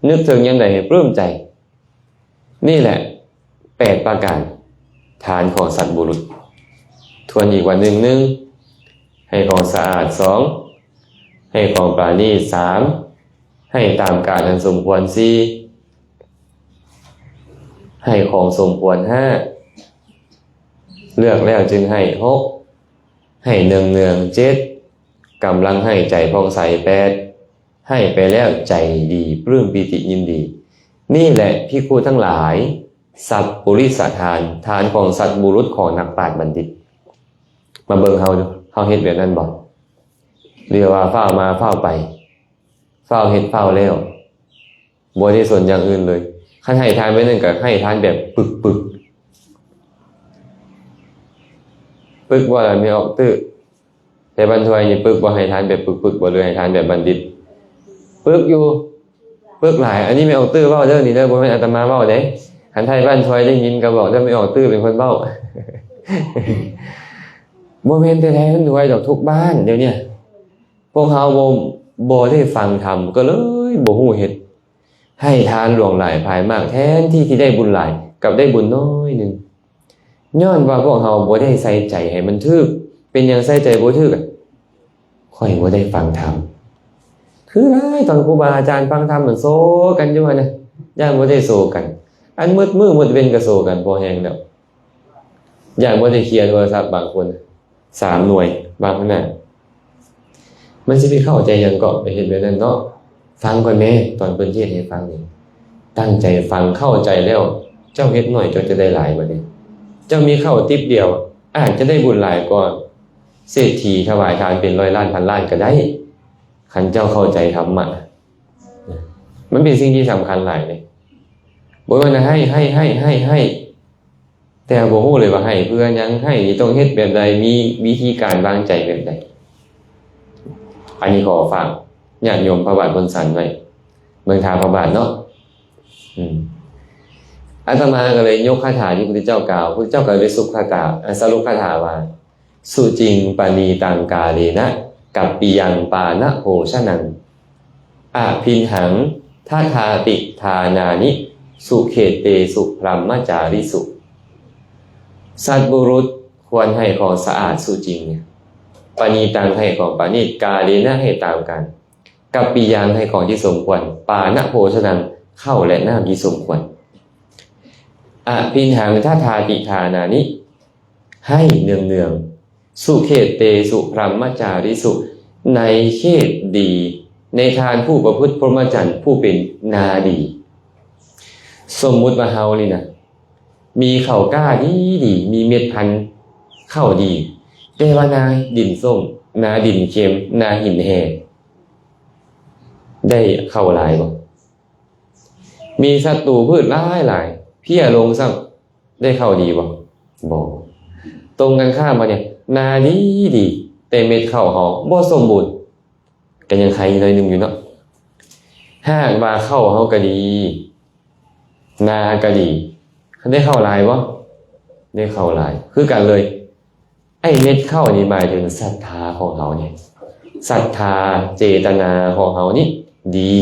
ນຶກເຖິງຍາມໃດໃຫ້ປຶ້ມໃຈ. ນີ້ແຫຼະແປດປະການ, ທານຂອງສັດບຸລຸດ. ທວນອີກວ່າ ໜຶ່ງ ໜຶ່ງ ໃຫ້ຂອງສະອາດ, ສອງ ໃຫ້ຂອງປານີດ, ສາມ ໃຫ້ຕາມການອັນສົມຄວນສີ່ ໃຫ້ຂອງສົມຄວນຫ້າ ເລືອກແລ້ວຈຶ່ງໃຫ້ຫົກ ໃຫ້ເນືອງໆເຈັດ ກຳລັງໃຫ້ໃຈຜ່ອງໃສແປດ ໃຫ້ໄປແລ້ວໃຈດີປຶ້ມປີຕິຍິນດີ. ນີ້ແຫຼະພິກຂຸທັງຫຼາຍ ສັດປຸລິສະທານ ທານຂອງສັດບຸລຸດຂອງນັກປາດບັນດິດ. ມາເບິ່ງເຮົາດູ ເຮົາເຮັດແບບນັ້ນບໍ່? ຫຼືວ່າຟ້າວມາຟ້າວໄປ ຟ້າວເຮັດຟ້າວແລ້ວ ບໍ່ໄດ້ສົນຢ່າງອື່ນເລີຍ. ຄັນໃຫ້ທານແບບນັ້ນກໍໃຫ້ທານແບບປຶກໆ ປຶກບໍ່ລະແມ່ອອກຕື້? ແຕ່ບ້ານທວາຍນີ້ປຶກບໍ່? ໃຫ້ທານແບບປຶກໆບໍ່ ຫຼືໃຫ້ທານແບບບັນດິດ? ປຶກຢູ່ ປຶກຫຼາຍ. ອັນນີ້ແມ່ອອກຕື້ເວົ້າເດີ ນີ້ເດີ ບໍ່ແມ່ນອາດຕະມາເວົ້າເດ້. ຄັນໄທບ້ານທວາຍໄດ້ຍິນກໍບອກເດີ ແມ່ອອກຕື້ເປັນຄົນເວົ້າ. ບໍ່ແມ່ນແຕ່ໄທບ້ານທວາຍດອກ ທຸກບ້ານດຽວນີ້ ພວກເຮົາບໍ່ ບໍ່ໄດ້ຟັງທຳ ກໍເລີຍບໍ່ຮູ້ເຮັດ. ໃຫ້ທານຫຼວງຫຼາຍພາຍມາກ ແທນທີ່ທີ່ໄດ້ບຸນຫຼາຍ ກັບໄດ້ບຸນນ້ອຍໜຶ່ງ ຍ້ອນວ່າພວກເຮົາບໍ່ໄດ້ໃສ່ໃຈໃຫ້ມັນຖືກ. ເປັນຫຍັງໃສ່ໃຈບໍ່ຖືກ? ຂ້ອຍບໍ່ໄດ້ຟັງທຳ. ຄືຫຼາຍຕອນຄູບາອາຈານຟັງທຳມັນໂຊກັນຢູ່ຫັ້ນນະ ຢ້ານບໍ່ໄດ້ໂຊກັນ. ອັນໝົດມື້ໝົດເວັນກໍໂຊກັນພໍແຮງແລ້ວ. ຢ້ານບໍ່ໄດ້ເຄຍໂທລະສັບບາງຄົນ ສາມໜ່ວຍວາງຂ້າງໜ້າ ມັນຊິໄປເຂົ້າໃຈຫຍັງເກາະ ໄປເຮັດແບບນັ້ນເນາະ. ຟັງກ່ອນແມ້ ຕອນເພິ່ນເທດໃຫ້ຟັງນີ້ ຕັ້ງໃຈຟັງ ເຂົ້າໃຈແລ້ວ ເຈົ້າເຮັດໜ້ອຍ ເຈົ້າຈະໄດ້ຫຼາຍ. ບັດນີ້ເຈົ້າມີເຂົ້າຕິບດຽວ ອາດຈະໄດ້ບຸນຫຼາຍກວ່າເສດຖີຖວາຍທານເປັນຮ້ອຍລ້ານພັນລ້ານກໍໄດ້ ຄັນເຈົ້າເຂົ້າໃຈທຳມະ. ມັນເປັນສິ່ງທີ່ສຳຄັນຫຼາຍເດ້. ບໍ່ແມ່ນໃຫ້ ໃຫ້ ໃຫ້ ໃຫ້ ໃຫ້ ແຕ່ບໍ່ຮູ້ເລີຍວ່າໃຫ້ເພື່ອຫຍັງ ໃຫ້ນີ້ຕ້ອງເຮັດແບບໃດ ມີວິທີການວາງໃຈແບບໃດ. ອັນນີ້ຂໍຝາກຍາດໂຍມພະບາດບົນສັນໄວ້ ເບິ່ງທ່າພະບາດເນາະ. ອືມ ອາດຕະມາກໍເລີຍຍົກຄາຖາທີ່ພະພຸດທະເຈົ້າກ່າວ ພະພຸດທະເຈົ້າກໍເລີຍໄດ້ສຸກຄາຖາ ອາ ສະຫຼຸບຄາຖາວ່າ ສຸຈິງປະນີຕັງກາເລນະ ກັບປິຍັງປານະໂພຊະນັງ ອະພິນຫັງທະທາຕິທານານິ ສຸເຂເຕສຸບຣຳມະຈາຣິສຸ. ສັດບຸລຸດຄວນໃຫ້ຂອງສະອາດສຸຈິງ ປະນີຕັງໃຫ້ຂອງປະນີດ ກາເລນະໃຫ້ຕາມການ ກັບປິຍັງໃຫ້ຂອງທີ່ສົມຄວນ ປານະໂພຊະນັງ ເຂົ້າແລະນ້ຳທີ່ສົມຄວນ ອະພິນຫັງທະທາຕິທານານິ ໃຫ້ເນືອງໆ ສຸເຂເຕສຸພຣຳມະຈາຣິສຸ ໃນເຂດດີ ໃນທ່ານຜູ້ປະພຶດພົມມະຈັນ ຜູ້ເປັນນາດີ. ສົມມຸດວ່າເຮົານີ້ນະ ມີເຂົ້າກ້າດີໆ ມີເມັດພັນເຂົ້າດີ ແຕ່ວ່ານາດິນສົ້ມ ນາດິນເຄັມ ນາຫີນແຮ່ ໄດ້ເຂົ້າຫຼາຍບໍ່? ມີສັດຕູພືດຫຼາຍໆ ເພຍລົງຊ້ຳ ໄດ້ເຂົ້າດີບໍ່? ບໍ່. ຕົງກັນຂ້າມມານີ້ ນາດີດີ ແຕ່ເມັດເຂົ້າເຮົາບໍ່ສົມບູນ ກໍຍັງໄຄໜ້ອຍໜຶ່ງຢູ່ເນາະ. ຫາກວ່າເຂົ້າເຮົາກໍດີ ນາກໍດີ ໄດ້ເຂົ້າຫຼາຍບໍ່? ໄດ້ເຂົ້າຫຼາຍ ຄືກັນເລີຍ. ໄອ້ເມັດເຂົ້ານີ້ໝາຍເຖິງສັດທາຂອງເຮົານີ້ ສັດທາເຈຕະນາຂອງເຮົານີ້ດີ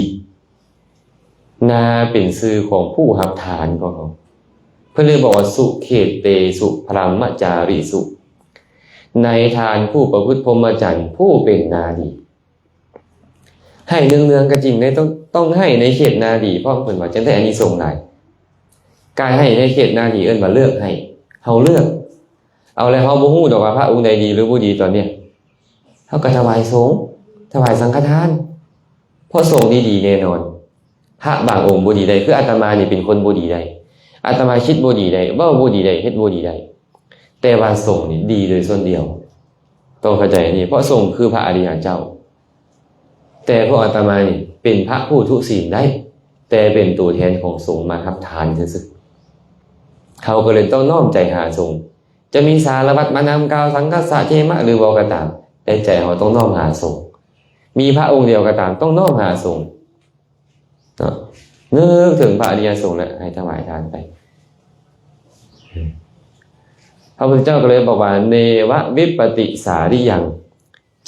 ນາເປັນຊື່ຂອງຜູ້ຮັບທານຂອງເຮົາ ເພິ່ນເລີຍບອກວ່າ ສຸເຂເຕສຸພຣຳມະຈາຣິສຸ ໃນທ່ານຜູ້ປະພຶດພົມມະຈັນ ຜູ້ເປັນນາດີ. ໃຫ້ເນືອງໆກໍຈິງ ແຕ່ຕ້ອງ ຕ້ອງໃຫ້ໃນເຂດນາດີພ້ອມ ເພິ່ນວ່າ ຈັ່ງໄດ້ອານິສົງຫຼາຍ. ການໃຫ້ໃນເຂດນາດີເອີ້ນວ່າເລືອກໃຫ້ ເຮົາເລືອກ ເອົາແລ້ວ ເຮົາບໍ່ຮູ້ດອກວ່າພະອົງໃດດີຫຼືບໍ່ດີຕອນເນີ້ຍ ເຮົາກໍຖວາຍສົງ ຖວາຍສັງຄະທານ ເພາະສົງນີ້ດີແນ່ນອນ. ພະບາງອົງບໍ່ດີໄດ້ ຄືອາດຕະມານີ້ເປັນຄົນບໍ່ດີໄດ້ ອາດຕະມາຄິດບໍ່ດີໄດ້ ເວົ້າບໍ່ດີໄດ້ ເຮັດບໍ່ດີໄດ້ ແຕ່ວ່າສົງນີ້ດີໂດຍສ່ວນດຽວ ຕ້ອງເຂົ້າໃຈນີ້ ເພາະສົງຄືພະອະລິຍະເຈົ້າ. ແຕ່ພວກອາດຕະມານີ້ເປັນພະຜູ້ທຸສິນໄດ້ ແຕ່ເປັນຕົວແທນຂອງສົງມາຮັບທານຊື່ໆ ເຮົາກໍເລີຍຕ້ອງນ້ອມໃຈຫາສົງ. ຈະມີສາລະວັດມານຳກ່າວສັງຄະສະເທມະ ຫຼືເວົ້າກໍຕາມ ແຕ່ໃຈເຮົາຕ້ອງນ້ອມຫາສົງ. ມີພະອົງດຽວກໍຕາມ ຕ້ອງນ້ອມຫາສົງເນາະ ນຶກເຖິງພະອະລິຍະສົງ ແລະ ໃຫ້ຖວາຍທານໄປ. ພະພຸດທະເຈົ້າກໍເລີຍບອກວ່າ ເນວະວິປະຕິສາຣິຍັງ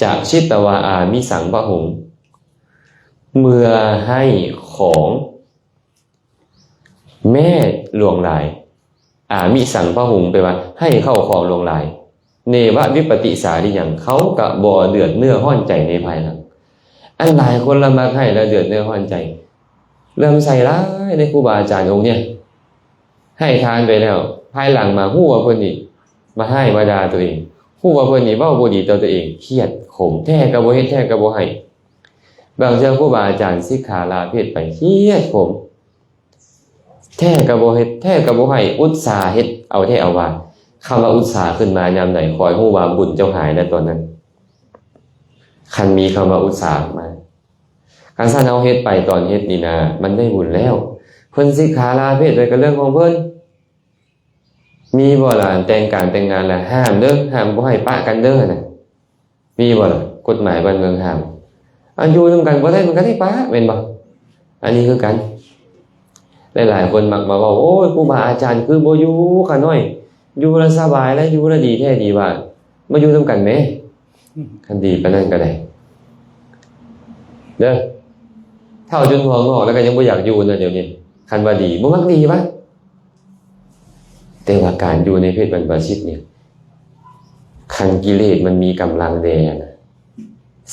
ຈະຊິດຕະວາອາມິສັງພະຫົງ ເມື່ອໃຫ້ຂອງແມ້ຫຼວງຫຼາຍ ອາມິສັງພະຫົງ ແປວ່າໃຫ້ເຂົ້າຂອງຫຼວງຫຼາຍ ເນວະວິປະຕິສາຣິຍັງ ເຂົາກະບໍ່ເດືອດເນື້ອຮ້ອນໃຈໃນພາຍຫຼັງ. ອັນຫຼາຍຄົນລະມັກໃຫ້ ລະເດືອດເນື້ອຮ້ອນໃຈ ເຫຼື້ອມໃສຫຼາຍໃນຄູບາອາຈານອົງເນີ້ຍ ໃຫ້ທານໄປແລ້ວ ພາຍຫຼັງມາຮູ້ວ່າເພິ່ນນີ້ມາຮ້າຍມາດ່າຕົວເອງ ຮູ້ວ່າເພິ່ນນີ້ເວົ້າບໍ່ດີຕໍ່ຕົວເອງ ຄຽດຂົມ ແທ້ກໍບໍ່ເຮັດ ແທ້ກໍບໍ່ໃຫ້. ບາງເທື່ອຄູບາອາຈານສິກຂາລາເພດໄປ ຄຽດຂົມ ແທ້ກໍບໍ່ເຮັດ ແທ້ກໍບໍ່ໃຫ້ ອຸດສາເຮັດເອົາແທ້ເອົາວ່າ. ຄຳວ່າອຸດສາຂຶ້ນມາຍາມໃດ ຂໍໃຫ້ຮູ້ວ່າບຸນເຈົ້າຫາຍແລ້ວຕອນນັ້ນ ຄັນມີຄຳວ່າອຸດສາມາ. ຄັນຊັ້ນເຮົາເຮັດໄປຕອນເຮັດນີ້ນະ ມັນໄດ້ບຸນແລ້ວ. ເພິ່ນສິກຂາລາເພດໄປກໍເລື່ອງຂອງເພິ່ນ. ມີບໍ່ລະ ແຕ່ງການແຕ່ງງານລະ ຫ້າມເດີ ຫ້າມບໍ່ໃຫ້ປະກັນເດີນະ? ມີບໍ່ລະ ກົດໝາຍບ້ານເມືອງຫ້າມ? ອັນຢູ່ນຳກັນບໍ່ໄດ້ ມັນກໍໄດ້ປະ ແມ່ນບໍ່? ອັນນີ້ຄືກັນ ຫຼາຍໆຄົນມັກມາເວົ້າ ໂອ້ຍ ຄູບາອາຈານຄືບໍ່ຢູ່ຂ້ານ້ອຍ ຢູ່ລະສະບາຍ ລະຢູ່ລະດີແທ້ດີວ່າ ມາຢູ່ນຳກັນແມ້. ຄັນດີປານນັ້ນກໍໄດ້ເດີ ເຖົ້າຈົນຫົວງອກແລ້ວກໍຍັງບໍ່ຢາກຢູ່ນະ ດຽວນີ້ ຄັນວ່າດີ ບໍ່ມັກດີວະ. ແຕ່ວ່າການຢູ່ໃນເພດບັນພະຊິດນີ້ ຄັນກິເລດມັນມີກຳລັງແດ່ນະ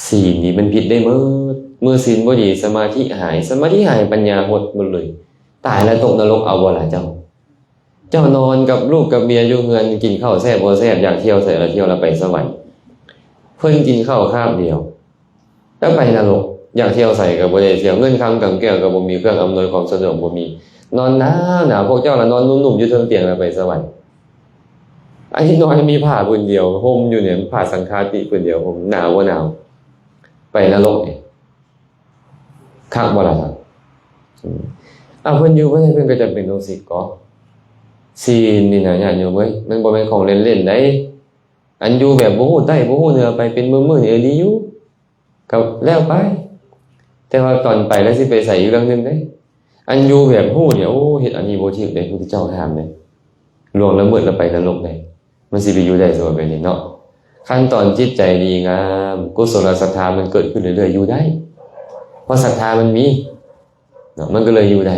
ສີນນີ້ມັນຜິດໄດ້ໝົດ. ເມື່ອສີນບໍ່ດີ ສະມາທິຫາຍ ສະມາທິຫາຍ ປັນຍາຫົດໝົດເລີຍ ຕາຍແລ້ວຕົກນະລົກເອົາບໍ່ລະເຈົ້າ? ເຈົ້ານອນກັບລູກກັບເມຍຢູ່ເຮືອນ ກິນເຂົ້າແຊບບໍ່ແຊບ ຢາກທ່ຽວໃສລະທ່ຽວ ລະໄປສະຫວັນ. ເພິ່ນກິນເຂົ້າຄາບດຽວ ລະໄປນະລົກ ຢາກທ່ຽວໃສກໍບໍ່ໄດ້ທ່ຽວ ເງິນຄຳກຳແກ້ວກໍບໍ່ມີ ເຄື່ອງອຳນວຍຄວາມສະດວກບໍ່ມີ ນອນໜາວໆ ພວກເຈົ້າລະນອນນຸ້ມໆຢູ່ເທິງຕຽງລະໄປສະຫວັນ. ອັນທີ່ນອນມີຜ້າຜືນດຽວຫົ່ມຢູ່ນີ້ ຜ້າສັງຄາຕິຜືນດຽວຫົ່ມ ໜາວບໍ່ໜາວ? ໄປນະລົກນີ້ ຄັກບໍ່ລະ? ອືມ ເອົາ ເພິ່ນຢູ່ບໍ່ໄດ້ ເພິ່ນກໍຈຳເປັນຕ້ອງສິກກໍ. ສີນນີ້ນະ ຍາດໂຍມເອີຍ ມັນບໍ່ແມ່ນຂອງເລ່ນໆໃດ໋. ອັນຢູ່ແບບບໍ່ຮູ້ໃຕ້ບໍ່ຮູ້ເໜືອໄປເປັນມື້ໆນີ້ ເອີ ດີຢູ່ ກໍແລ້ວໄປ ແຕ່ວ່າຕອນໄປແລ້ວຊິໄປໃສ ອີກເລື່ອງໜຶ່ງເດ້. ອັນຢູ່ແບບຮູ້ນີ້ ໂອ້ ເຮັດອັນນີ້ບໍ່ຖືກເດ້ ພຸດທະເຈົ້າຫ້າມເດ້ ລ່ວງລະເມີດລະໄປນະລົກເດ້. ມັນຊິໄປຢູ່ໄດ້ຊັ້ນແບບນີ້ເນາະ. ຄັນຕອນຈິດໃຈດີງາມ ກຸສົລະສັດທາມັນເກີດຂຶ້ນເລື້ອຍໆ ຢູ່ໄດ້ ເພາະສັດທາມັນມີເນາະ ມັນກໍເລີຍຢູ່ໄດ້.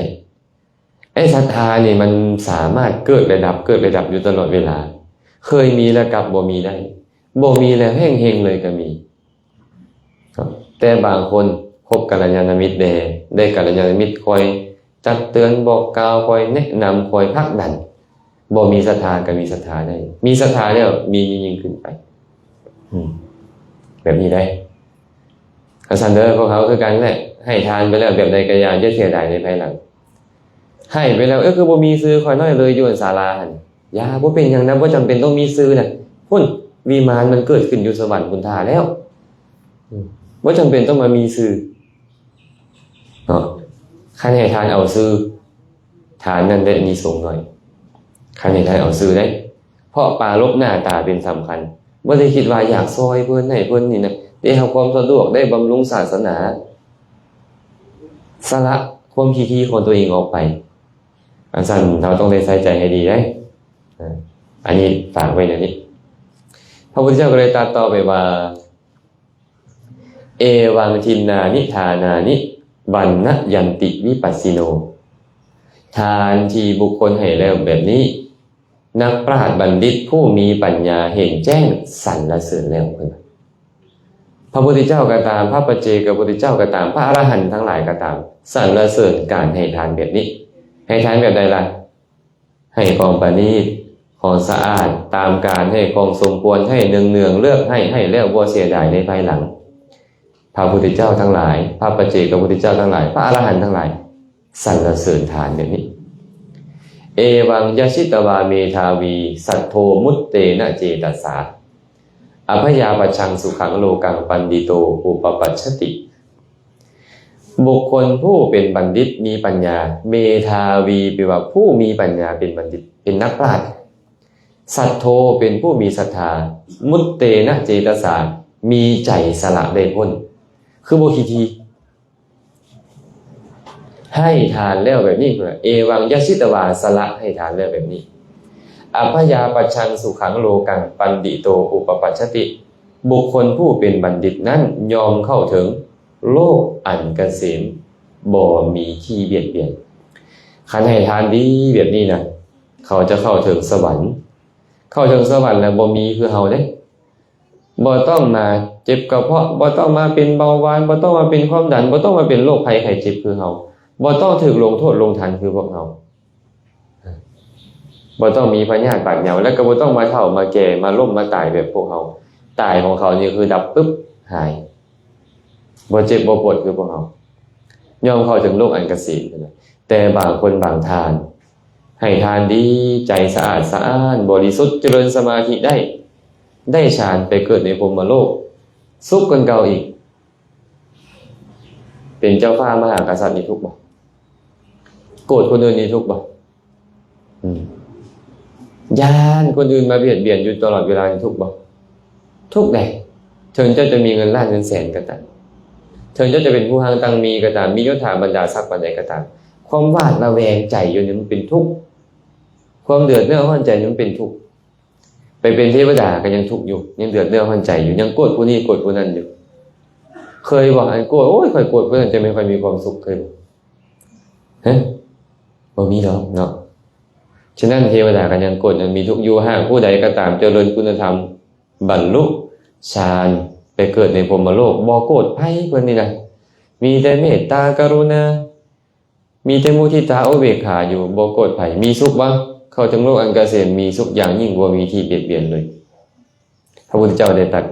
ໄອ້ສັດທານີ້ມັນສາມາດເກີດແລະດັບ ເກີດແລະດັບຢູ່ຕະຫຼອດເວລາ ເຄີຍມີແລ້ວກັບບໍ່ມີໄດ້ ບໍ່ມີແລ້ວແຮ່ງເຮັງເລີຍກໍມີ. ແຕ່ບາງຄົນພົບກັນລະຍານະມິດແດ່ ໄດ້ກັນລະຍານະມິດຄອຍຕັກເຕືອນບອກກ່າວ ຄອຍແນະນຳ ຄອຍຜັກດັນ. ບໍ່ມີສັດທາກໍມີສັດທາໄດ້ ມີສັດທາແລ້ວມີຍິ່ງໆຂຶ້ນໄປ ອືມ ແບບນີ້ໄດ໋. ຄັນຊັ້ນເດີ ພວກເຮົາຄືກັນແຫຼະ ໃຫ້ທານໄປແລ້ວແບບໃດກໍຢ່າ ຢ່າເສຍດາຍໃນພາຍຫຼັງ. ໃຫ້ໄປແລ້ວ ເອີ ຄືບໍ່ມີຊື່ຂ້ອຍນ້ອຍເລີຍຢູ່ອັນສາລາຫັ້ນ? ຢ່າ ບໍ່ເປັນຫຍັງນະ ບໍ່ຈຳເປັນຕ້ອງມີຊື່ນະ ພຸ້ນ ວິມານມັນເກີດຂຶ້ນຢູ່ສະຫວັນພຸ້ນທ່າແລ້ວ ອືມ ບໍ່ຈຳເປັນຕ້ອງມາມີຊື່ເນາະ. ຄັນໃຫ້ທານເອົາຊື່ ທານນັ້ນແຫຼະມີສົງໜ້ອຍ ຄັນໃຫ້ທານເອົາຊື່ເດ້ ເພາະປາລົບໜ້າຕາເປັນສຳຄັນ ບໍ່ໄດ້ຄິດວ່າຢາກຊ່ອຍເພິ່ນ ໃຫ້ເພິ່ນນີ້ນະ ໄດ້ຮັບຄວາມສະດວກ ໄດ້ບຳລຸງສາສະໜາ ສະຫຼະຄວາມຂີ້ຖີ່ຂອງຕົວເອງອອກໄປ. ອັນຊັ້ນເຮົາຕ້ອງໄດ້ໃສ່ໃຈໃຫ້ດີເດ້ ອາ ອັນນີ້ຝາກໄວ້ແນວນີ້. ພະພຸດທະເຈົ້າກໍເລີຍຕັດຕໍ່ໄປວ່າ ເອວັງທິນນານິທານານິ ວັນນະຍັນຕິວິປັດສິໂນ. ທານທີ່ບຸກຄົນໃຫ້ແລ້ວແບບນີ້ ນັກປາດບັນດິດຜູ້ມີປັນຍາເຫັນແຈ້ງສັນລະເສີນແລ້ວ. ເພິ່ນວ່າ ພະພຸດທະເຈົ້າກໍຕາມ ພະປັດເຈກະພຸດທະເຈົ້າກໍຕາມ ພະອະລະຫັນທັງຫຼາຍກໍຕາມ ສັນລະເສີນການໃຫ້ທານແບບນີ້. ໃຫ້ທານແບບໃດລະ? ໃຫ້ຂອງປະນີດ ຂອງສະອາດ ຕາມການ ໃຫ້ຂອງສົມຄວນ ໃຫ້ເນືອງໆ ເລືອກໃຫ້ ໃຫ້ແລ້ວບໍ່ເສຍດາຍໃນພາຍຫຼັງ. ພະພຸດທະເຈົ້າທັງຫຼາຍ ພະປັດເຈກະພຸດທະເຈົ້າທັງຫຼາຍ ພະອະລະຫັນທັງຫຼາຍ ສັນລະເສີນທານແບບນີ້. ເອວັງ ຍະຊິຕະວາ ເມທາວີ ສັດໂທ ມຸດເຕນະ ເຈຕະສາ ອະພະຍາປັດຊັງ ສຸຂັງ ໂລກັງ ປັນດິໂຕ ອຸປະປັດຊະຕິ. ບຸກຄົນຜູ້ເປັນບັນດິດມີປັນຍາ ເມທາວີ ແປວ່າຜູ້ມີປັນຍາ ເປັນບັນດິດ ເປັນນັກປາດ ສັດໂທ ເປັນຜູ້ມີສັດທາ ມຸດເຕນະ ເຈຕະສາ ມີໃຈສະຫຼະໄດ້ພົ້ນ ຄືບໍ່ຂີ້ຖີ່ ໃຫ້ທານແລ້ວແບບນີ້ ເອວັງ ຍະຊິຕະວາ ສະຫຼະໃຫ້ທານແລ້ວແບບນີ້ ອະພະຍາປັດຊັງ ສຸຂັງ ໂລກັງ ປັນດິໂຕ ອຸປະປັດຊະຕິ. ບຸກຄົນຜູ້ເປັນບັນດິດນັ້ນຍ່ອມເຂົ້າເຖິງໂລກອັນກະເສມ ບໍ່ມີທີ່ບຽດບຽນ. ຄັນໃຫ້ທານດີແບບນີ້ນະ ເຂົາຈະເຂົ້າເຖິງສະຫວັນ. ເຂົ້າເຖິງສະຫວັນແລ້ວບໍ່ມີຄືເຮົາເດ້. ບໍ່ຕ້ອງມາເຈັບກະເພາະ, ບໍ່ຕ້ອງມາເປັນເບົາຫວານ, ບໍ່ຕ້ອງມາເປັນຄວາມດັນ, ບໍ່ຕ້ອງມາເປັນໂລກໄພໄຂ້ເຈັບຄືເຮົາ, ບໍ່ຕ້ອງຖືກລົງໂທດລົງທັນຄືພວກເຮົາ, ບໍ່ຕ້ອງມີພະຍາດບາດເຍົາ, ແລະກໍບໍ່ຕ້ອງມາເຖົ້າມາແກ່, ມາລົ້ມມາຕາຍແບບພວກເຮົາ. ຕາຍຂອງເຂົານີ້ຄືດັບປຶບ ຫາຍ, ບໍ່ເຈັບບໍ່ປວດຄືພວກເຮົາ. ຍອມເຂົ້າເຖິງໂລກອັນກະເສມ. ແຕ່ບາງຄົນບາງທ່ານ ໃຫ້ທານດີ, ໃຈສະອາດສະອ້ານ, ບໍລິສຸດ, ຈະເລີນສະມາທິໄດ້, ໄດ້ຊານ, ໄປເກີດໃນພົມມະໂລກ, ສຸກກວ່າເກົ່າອີກ. ເປັນເຈົ້າຟ້າມະຫາກະສັດນີ້ທຸກບໍ່? ໂກດຄົນອື່ນນີ້ທຸກບໍ່? ອືມ ຢ້ານຄົນອື່ນມາບຽດບຽນຢູ່ຕະຫຼອດເວລານີ້ທຸກບໍ່? ທຸກເດ້. ເຖິງເຈົ້າຈະມີເງິນລ້ານເງິນແສນກໍຕາມ, ເຖິງເຈົ້າຈະເປັນຜູ້ຮັ່ງຕັ້ງມີກໍຕາມ, ມີຍົດຖາບັນດາສັກປານໃດກໍຕາມ, ຄວາມຫວາດລະແວງໃຈຢູ່ນີ້ມັນເປັນທຸກ, ຄວາມເດືອດເນື້ອຮ້ອນໃຈນີ້ມັນເປັນທຸກ. ໄປເປັນເທວະດາກໍຍັງທຸກຢູ່, ຍັງເດືອດເນື້ອຮ້ອນໃຈຢູ່, ຍັງໂກດຜູ້ນີ້ໂກດຜູ້ນັ້ນຢູ່. ເຄີຍບໍ່? ອັນໂກດ, ໂອ້ຍ ຂ້ອຍໂກດຜູ້ນັ້ນ ຈະແມ່ນຂ້ອຍມີຄວາມສຸກ, ເຄີຍບໍ່? ຮະ? ບໍ່ມີດອກເນາະ. ສະນັ້ນເທວະດາກໍຍັງໂກດຍັງມີທຸກຢູ່. ຫາກຜູ້ໃດກໍຕາມຈະເລີນຄຸນນະທຳ, ບັນລຸຊານ, ໄປເກີດໃນພົມມະໂລກ, ບໍ່ໂກດໃຜເພິ່ນນີ້ນະ, ມີແຕ່ເມດຕາກະລຸນາ, ມີແຕ່ມຸທິຕາອຸເບກຂາຢູ່, ບໍ່ໂກດໃຜ, ມີສຸກບໍ່? ເຂົ້າເຖິງໂລກອັນກະເສມ, ມີສຸກຢ່າງຍິ່ງ, ບໍ່ມີທີ່ບຽດບຽນເລີຍ. ພະພຸດທະເຈົ້າໄດ້ຕັດ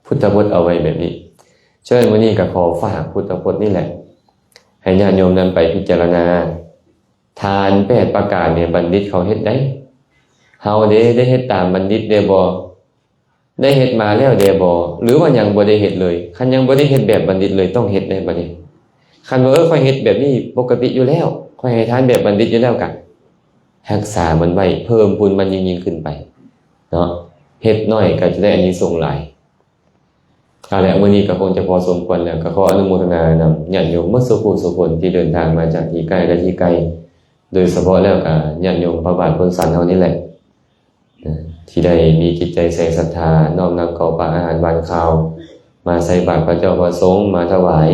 ພຸດທະພົດເອົາໄວ້ແບບນີ້. ສະນັ້ນ ມື້ນີ້ກໍຂໍຝາກພຸດທະພົດນີ້ແຫຼະ ໃຫ້ຍາດໂຍມນຳໄປພິຈາລະນາ. ທານແປດປະການນີ້ ບັນດິດເຂົາເຮັດໄດ້. ເຮົາເດ ໄດ້ເຮັດຕາມບັນດິດແດ່ບໍ່? ໄດ້ເຮັດມາແລ້ວແດ່ບໍ່? ຫຼືວ່າຍັງບໍ່ໄດ້ເຮັດເລີຍ? ຄັນຍັງບໍ່ໄດ້ເຮັດແບບບັນດິດເລີຍ ຕ້ອງເຮັດໄດ້ບັດນີ້. ຄັນວ່າ ເອີ ຂ້ອຍເຮັດແບບນີ້ປົກກະຕິຢູ່ແລ້ວ, ຂ້ອຍໃຫ້ທານແບບບັນດິດຢູ່ແລ້ວ ກະຮັກສາມັນໄວ້, ເພີ່ມພູນມັນຍິ່ງໆຂຶ້ນໄປເນາະ. ເຮັດໜ້ອຍກໍຈະໄດ້ອານິສົງຫຼາຍ. ເອົາລະ ມື້ນີ້ກໍຄົງຈະພໍສົມຄວນແລ້ວ, ກໍຂໍອະນຸໂມທະນານຳຍາດໂຍມໝົດສູ່ຜູ້ສູ່ຄົນທີ່ເດີນທາງມາຈາກທີ່ໃກ້ ແລະ ທີ່ໄກ, ໂດຍສະເພາະແລ້ວກໍຍາດໂຍມພະບາດພົນສັນເຮົານີ້ແຫຼະ ທີ່ໄດ້ມີຈິດໃຈໃສ່ສັດທາ ນ້ອມນຳເຂົ້າປາອາຫານຫວານຄາວ ມາໃສ່ບາດພະເຈົ້າພະສົງ, ມາຖວາຍ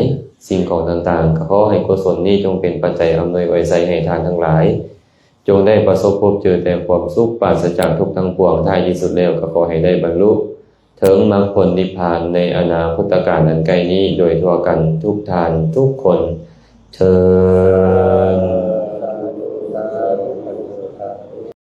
ສິ່ງຂອງຕ່າງໆ, ກໍຂໍໃຫ້ກຸສົນນີ້ຈົ່ງເປັນປັດໄຈອຳນວຍອວຍໄຊໃຫ້ທ່ານທັງຫຼາຍ ຈົ່ງໄດ້ປະສົບພົບເຈີແຕ່ຄວາມສຸກ ປາສະຈາກທຸກທັງປວງ. ທ້າຍທີ່ສຸດແລ້ວກໍຂໍໃຫ້ໄດ້ບັນລຸເຖິງມັກຜົນນິບພານໃນອະນາຄົດຕະການອັນໃກ້ນີ້ ໂດຍທົ່ວກັນທຸກທ່ານທຸກຄົນເທີ້ນ.